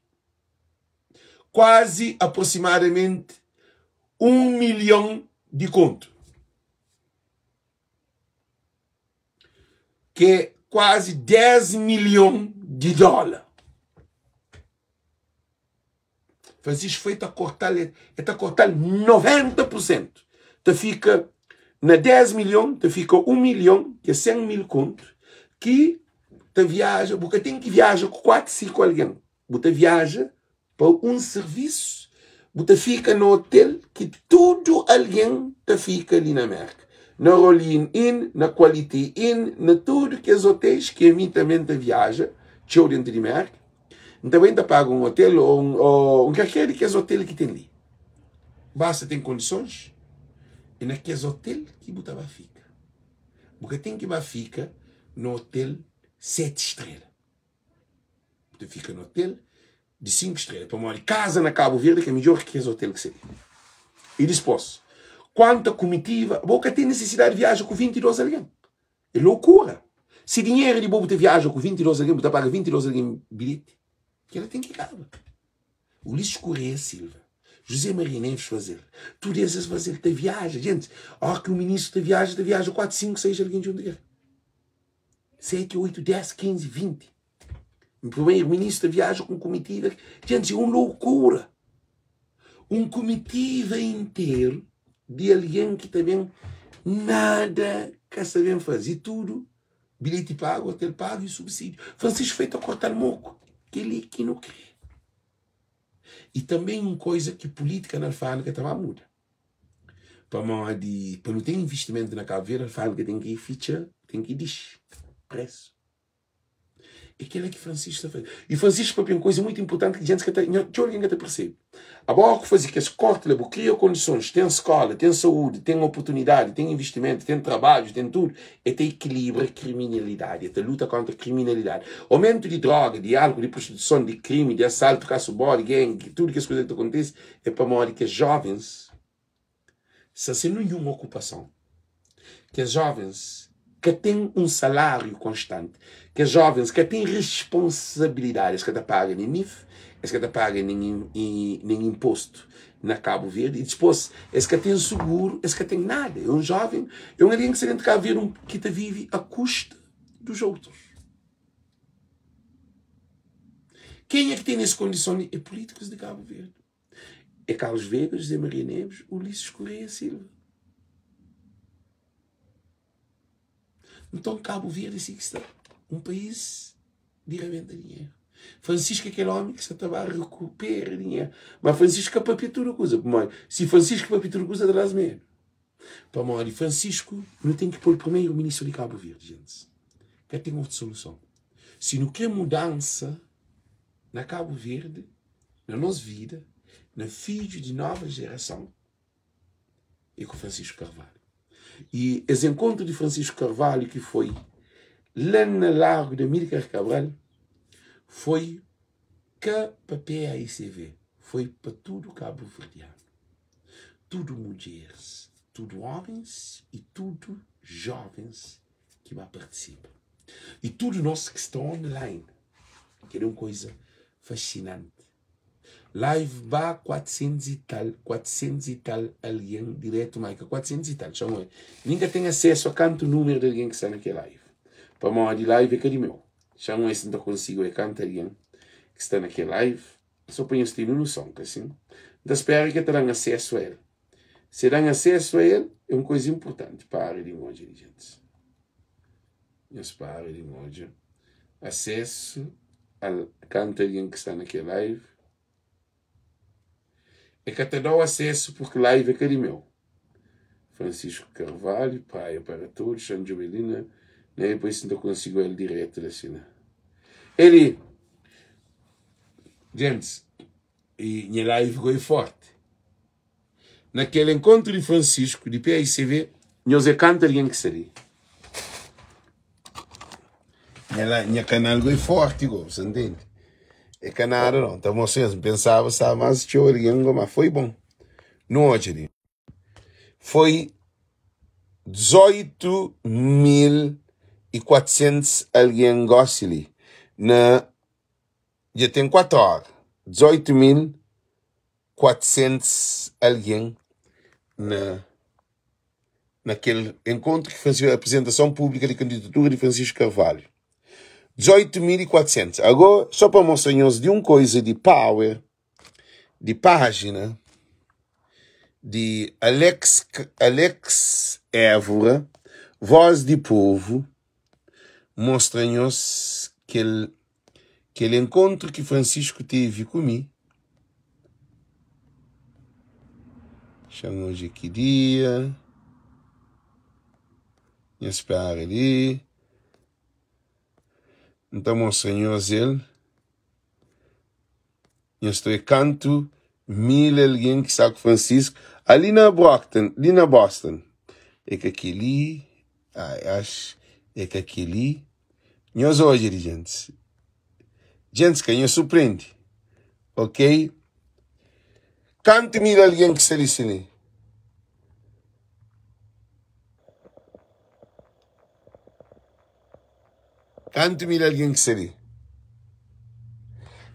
Quase aproximadamente 1 milhão de conto. Que é quase 10 milhões de dólares. Francisco foi ta cortar, é ta cortar 90%. Ta fica na 10 milhão, ta fica 1 milhão, que é 100 mil conto, que ta viaja, porque tem que viaja com 4, 5 alguém. Bu ta viaja pa un sirvisu, bu ta fika na otel ki tudu algen ta fika li na Merka. Na Rolin Inn, na Quality Inn, na tudu kes otéis ki ami tanbe N ta viaja txeu dentu di Merka. N ta bai N ta paga un otel ô un, ô un kalker di kes otel ki ten li. Basta ten kondisons, é na kes otel ki bu ta ba fika. Bu ka ten ki ba fika na otel seti strela. Bu ta fika na hotel di 5 strela pamodi kaza na Cabo Verde ka midjor ki kes hotel ki sta li. E dispos, kuantu a kumitiva, bo ka ten nisisidadi di viaja ku 22 algen. É lokura. Si dinheru é di bo bu ta viaja ku 22 algen, bu ta paga 22 algen bilheti. Kela ten ki kaba. Ulisses Correia Silva, José Maria Neves fazel, tudu es es fazel, ta viaja, gente, ora ki un ministru ta viaja, ta viaja 4, 5, 6 algen djuntu ku el. 7, 8, 10, 15, 20. Un primeiro-ministro viaja com comitiva. Gente, é uma loucura. Um comitiva inteiro de alguém que também nada quer saber fazer. Tudo, bilhete pago, hotel pago e subsídio. Francisco feito a cortar moco. Que ele que não quer. E também uma coisa que política na alfândega também muda. Pamodi pa nu ten investimentu na Kabu Verdi, alfândega ten ki fitxa, ten ki dixi presu. É kela ki Francisco ta faze. E Francisco papia un koza mutu inpurtanti ki djentis ka ta, txeu algen ka ta persebe. Abo óki bu faze kes korti la, bu kria kondisons, ten skola, ten saúdi, ten oportunidadi, ten investimentu, ten trabadju, ten tudu, e ta ekilibra kriminalidadi, e ta luta kontra kriminalidadi. Omentu di droga, di álkol, di prostituison, di krimi, di asaltu, kasu bodi, gang, tudu kes kuza ki ta kontise, É pamodi kes jovens sta sen ninhun okupason. Kes jovens ka ten un saláriu konstanti. Kes jovens ka ten responsabilidadi. Es ka ta paga nen NIF, es ka ta paga nen inpostu na Kabu Verdi. I dipôs es ka ten suguru, es ka ten nada. É un joven, é un algen ki sta dentu Kabu Verdi ki ta vive a kusta dos outros. Kenha ki ten es kondison li é pulítikus di Kabu Verdi. É Carlos Veiga, José Maria Neves, Ulisses Correia Silva. Nton Kabu Verdi é si ki sta, un país di rabenta dinheru. Francisco é kel omi ki sta ta ba rekupera dinheru. Ma Francisco ka papia tudu kuza, pamodi si Francisco papia tudu kuza ta da-s medu. Pamodi Francisco nu ten ki poi primeiro ministro di Cabo Verde, gente. Ka ten otu soluson. Si nu kre mudansa na Cabo Verde, na nos vida, na fidju di nova gerason, é ku Francisco Carvalho. E es encontro di Francisco Carvalho ki foi la na Largo de Amílcar Cabral foi. Ka pa PAICV, foi pa tudu kabuverdianu, tudu mudjeris, tudu ómens y tudu jóvens ki ba partisipa. Y tudu nos ki sta online. Kel é un koza fasinanti. Live ba 400 y tal, 400 y tal algen diretu, ma é ka 400 y tal, txeu oi. Mi N ka ten asesu a kantu númeru di algen ki sta na kel live, pamodi live é ka di meu. Txeu oi si N ta konsigi oi kantu algen ki sta na kel live, so pa nhos tene noson, ka sin? N ta spera ki el ta da-m asesu a el. Si el da-m asesu a el, é un koza inpurtanti. Para di N odja di djentis. Nhos para di N odja asesu al kantu algen ki sta na kel live. E ka ta dau asesu purki live é ka di meu. Francisco Carvalho, Praia para todos, Xan djobe li na na e poi si N ta konsigi el diretu la si na. Eli, djentis, e nha live goi forti. Na kel enkontru di Francisco di PAICV. Nhos é kantu algen ki sta li? Nha la, nha kanal goi forti go, sa ntende? É ka nada não, ta mostra nhos, N pensaba staba más txeu algen go, ma foi bon. Nu odja li. Foi 18.400 algen gosi li na dja ten 4 ora. 18.000 400 algen na na kel enkontru ki Francisco, apresentason públika di kandidatura di Francisco Carvalho. 18.400. Agora, só pa mostra nhos di un koisa di power di pájina di Alex, Alex Évora, Voz di Povo, mostra nhos kel kel enkontru ki Francisco tevi ku mi. Xa-m odja ki dia. Nhos spera li. N ta mostra nhos el. Nhos ta obi kantu mil algen ki sta ku Francisco ali na Brockton, li na Boston. É ka kel-li, ai, ax, é ka kel-li. Nhos odja di djentis. Djentis ka nhos surprendi. Ok? Kantu mil algen ki sta li si li? Kantu mil algen ki sta li?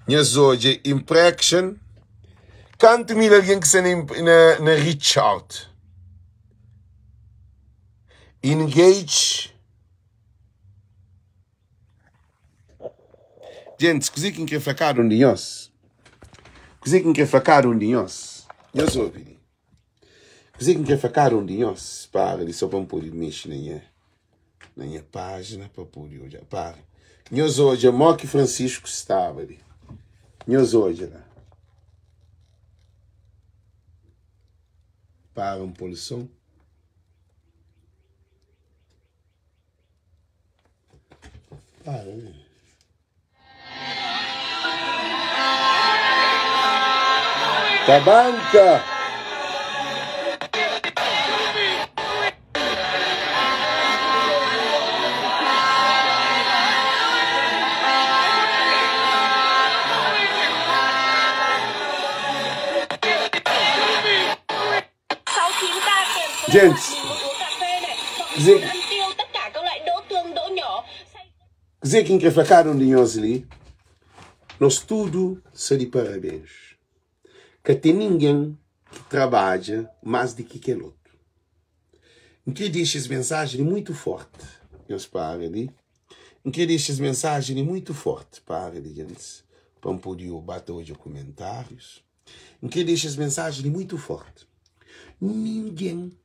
Nhos odja imprection. Kantu mil algen ki sta na, na, na reach out? Engage. Gentis, kuzê ki N krê fla kada un di nhos? Kuzê ki N krê fla kada un di nhos? Nhos obi li. Kuzê ki N krê fla kada un di nhos? Para li sô pa N pode mexe na nha, na nha pájina pa pode odja. Para. Nhos odja mó ki Francisco staba li. Nhos odja la. Para un pô-l son. Tabanka! Gentis, kuzê kuzê ki N krê fla kada un di nhos li, nos tudu sta di parabéns. Ka ten ningen ki trabadja más di ki kel otu. N krê dexa es mensajen li mutu fórti. Nhos para li. N krê dexa es mensajen li mutu fórti. Para li, gentis, pa N pode ba ta odja kumentárius. N krê dexa es mensajen li mutu fórti, Ningen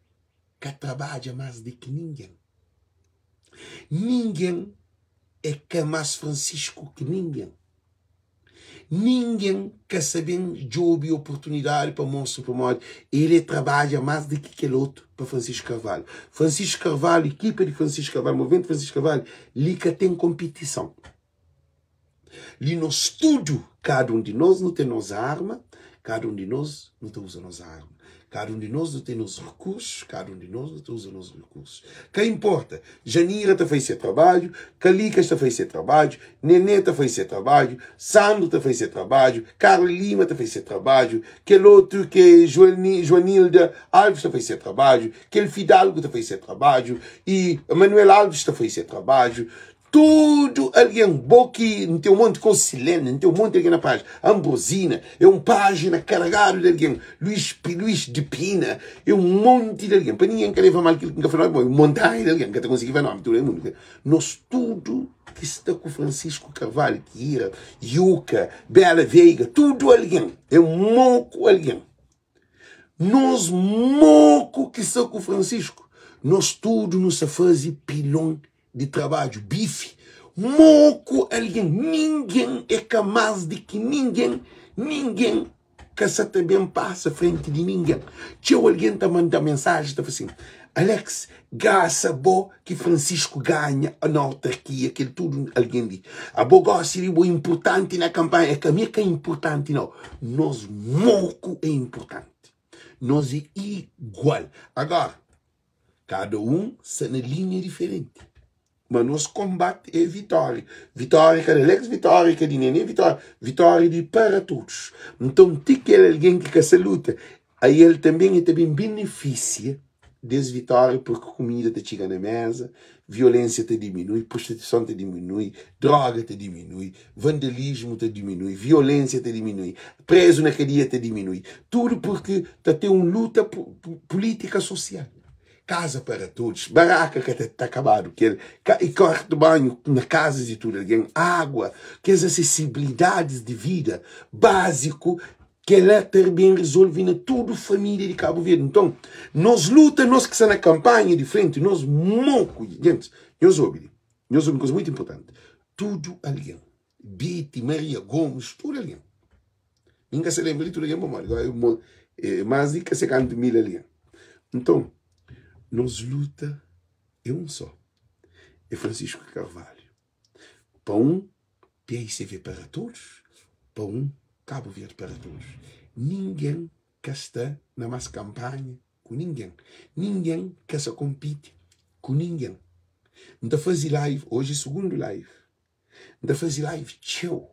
ka trabadja más di ki ningen. Ningen é ka más Fransisku ki ningen. Ningen ka sa ben djobe oportunidadi pa mostra pamodi el é trabadja más di ki kel otu pa Francisco Carvalho. Francisco Carvalho, ekipa di Francisco Carvalho, Movimento Francisco Carvalho, li ka ten konpitison. Li nos tudu, kada un di nos nu ten nos arma, kada un di nos nu ta uza nos arma. Kada un di nos nu ten nos rekursus, kada un di nos nu ta uza nos rekursus. Ka inporta, Janira ta faze se trabadju, Kalikas ta faze se trabadju, Nené ta faze se trabadju, Sandro ta faze se trabadju, Carla Lima ta faze se trabadju, kel otu ki é Joanilda Alves ta faze se trabadju, kel Fidalgo ta faze se trabadju, y Manuel Alves ta faze se trabadju. Tudu algen, bo ki N ten un monti Consilene, N ten un monti algen na pájina, Ambrosina, é un pájina karagadu di algen, Luís, Luís de Pina, é un monti di algen. Pa ningen ka leva mal kil ki N ka fla nomi, é un montanha di algen, N ka ta konsigi fla nomi tudu mundu. Nos tudu ki sta ku Francisco Carvalho, Kira, Yuka, Bela Veiga, tudu algen, é un moku algen. Nos moku ki sta ku Francisco, nos tudu nu sa faze pilon di trabadju, bifi, moku algen, ningen é ka más di ki ningen, ningen ka sa ta ben pasa frenti di ningen. Txeu algen ta manda mensaji ta fla sin, Alex, grasa bo ki Francisco ganha na autarkia, kel tudu algen li. Abo gosi li bo inpurtanti na kanpanha. É ka mi é ka inpurtanti nau, nos moku é inpurtanti, nos é igual. Agora, Kada un sta na linha diferenti. Ma nos konbati é vitória. Vitória ka di Alex, vitória ka di Nene, vitória, vitória di para todos. Nton, ti kel algen ki ka sa luta, aí el tanben el ta ben benefisia des vitória porque kumida ta txiga na mesa, violensia ta diminui, prostituison ta diminui, droga ta diminui, vandalismu ta diminui, violensia ta diminui, prezu na kadia ta diminui. Tudu porque ta ten un luta pulítika sosial. Kaza para todos, baraka ka ta ta kabadu kel, ka i kortu banhu na kazas di tudu algen, água, kes asesibilidadis di vida básiku, kela ta ben rezolve na tudu família di Kabu Verdi. Nton, nos luta, nos ki sta na kanpanha di frenti, nos moku, gentis, nhos obi li, nhos obi un kuza mutu inpurtanti, tudu algen, Biti, Maria Gomes, tudu algen, Mi ka sa lenbra di tudu algen pamodi gó é más di ka se kantu mil algen. Nton, nos luta é un só, é Francisco Carvalho. Pa un, PICV para todos, pa un, Cabo Verde para todos. Ningen ka sta na más kanpanha ku ningen, ningen ka sa konpiti ku ningen. N ta faze live, oji é sugundu live, N ta faze live txeu,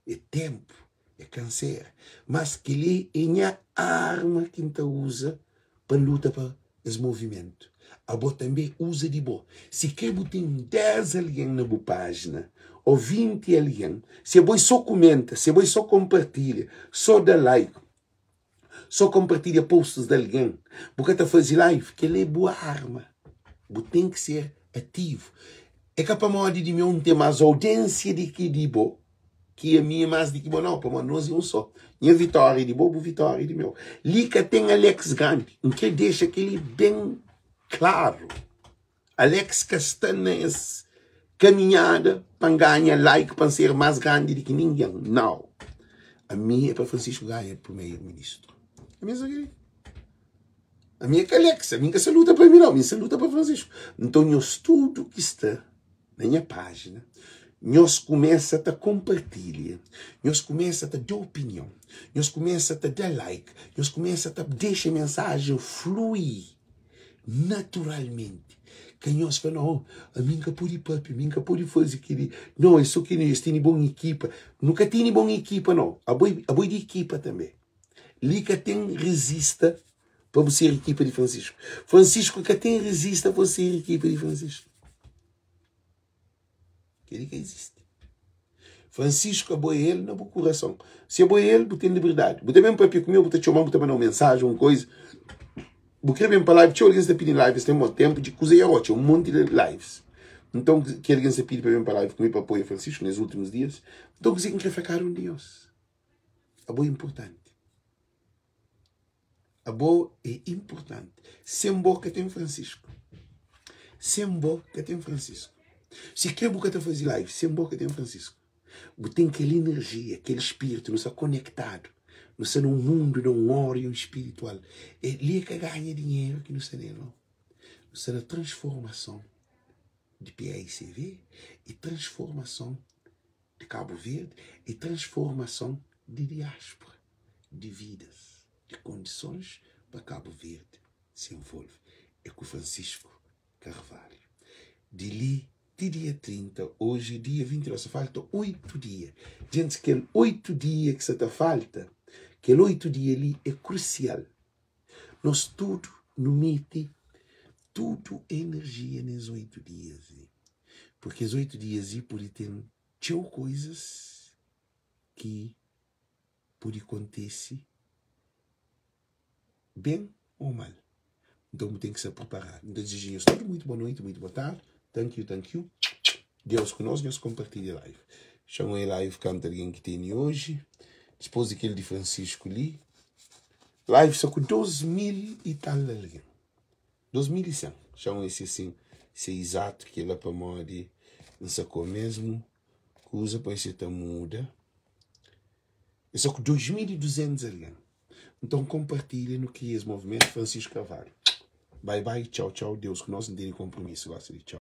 é ténpu, é kansera, mas kel-li é nha arma ki N ta uza pa N luta pa es movimentu. Abo tanbê uza di bo. Si krê bu ten 10 algen na bu pájina ô 20 algen, si abo é sô kumenta, si abo é sô konpartilha, sô da like, sô konpartilha posts di algen, bu ka ta faze live, kel-li é bu arma. Bu ten ki ser ativu. É ka pamodi di meu N ten más audiénsia di ki di bo, ki ami é más di ki bo, nau, pamodi nos é un sô. Nha vitória é di bo, bu vitória é di meu. Li ka ten Alex grandi. N krê dexa kel-li ben klaru. Alex ka sta na es kaminhada pa N ganha like, pa N ser más grandi di ki ningen. Nau. Ami é pa Francisco ganha primeiro-ministru. Ami é sô kel-li. Ami é ka Alex, ami N ka sa luta pa mi nau, mi N sa luta pa Francisco. Nton nhos tudu ki sta na nha pájina, nhos kumesa ta konpartilha, nhos kumesa ta da opinion, nhos kumesa ta da like, nhos kumesa ta dexa mensajen flui naturalmenti. Ka nhos fla, nau, ami N ka pode papia, ami N ka pode faze kel-li, nau, é so kel-li, es tene bon ekipa. Nu ka tene bon ekipa nau, abo é di ekipa tanbe. Li ka ten rezista pa bu ser ekipa di Francisco. Francisco ka ten rezista pa ser ekipa di Francisco. Kel-li ka izisti. Francisco abo é el na bu kurason. Si abo é el, bu ten liberdadi. Bu ta ben papia ku mi, bu ta txoma, bu ta manda un mensajen, un koisa. Bu kre ben pa live, txeu algen sta pidi live, es ten mau tenpu di kuza i arotxa, un monti di lives. Nton, ki algen sta pidi pa ben pa live ku mi pa apoia Francisco nes últimus dias. Nton, kuzê ki N kre fla kada un di nhos? Abo é inpurtanti. Abo é inpurtanti. Sen bo ka ten Francisco. Sen bo ka ten Francisco. Si kre bu ka ta faze live, sen bo ka ten Francisco. Bu ten kel enerjia, kel spiritu, nu sta konektadu. Nu sta na un mundu, na un órion spiritual. É li é ka ganha dinheru ki nu sta nel, nau. Nu sta na transformason di PAICV i transformason di Kabu Verdi e transformason di diáspora, di vidas, di kondisons. pa Cabo Verde se envolve é ku Francisco Carvalho. Di li ti dia 30, oji é dia 29, sa falta 8 dia. Djentis, kel 8 dia ki sa ta falta, kel 8 dia li é krusial. Nos tudu nu mete tudu enerjia nes 8 dias li, purki es 8 dias li pode ten txeu koizas ki pode kontise ben ô mal. Nton bu ten ki sta priparadu. N ta dizeja nhos tudu muitu boa noiti, muitu boa tardi. Thank you, thank you. Deus ku nos, nhos konpartilha live. Txoma e live kantu algen ki tene oji. Dipôs di kel di Francisco li, live sta ku 2000 i tal algen. 2100. Txoma ese sin, se izatu kel-la pamodi N sta ku mesmu kuza pa ese ta muda. É só ku 2200 algen. Nton konpartilha nu kria es movimentu Francisco Carvalho. Bai bai, txau txau, Deus ku nos, N tene konpromisu gosi di txau.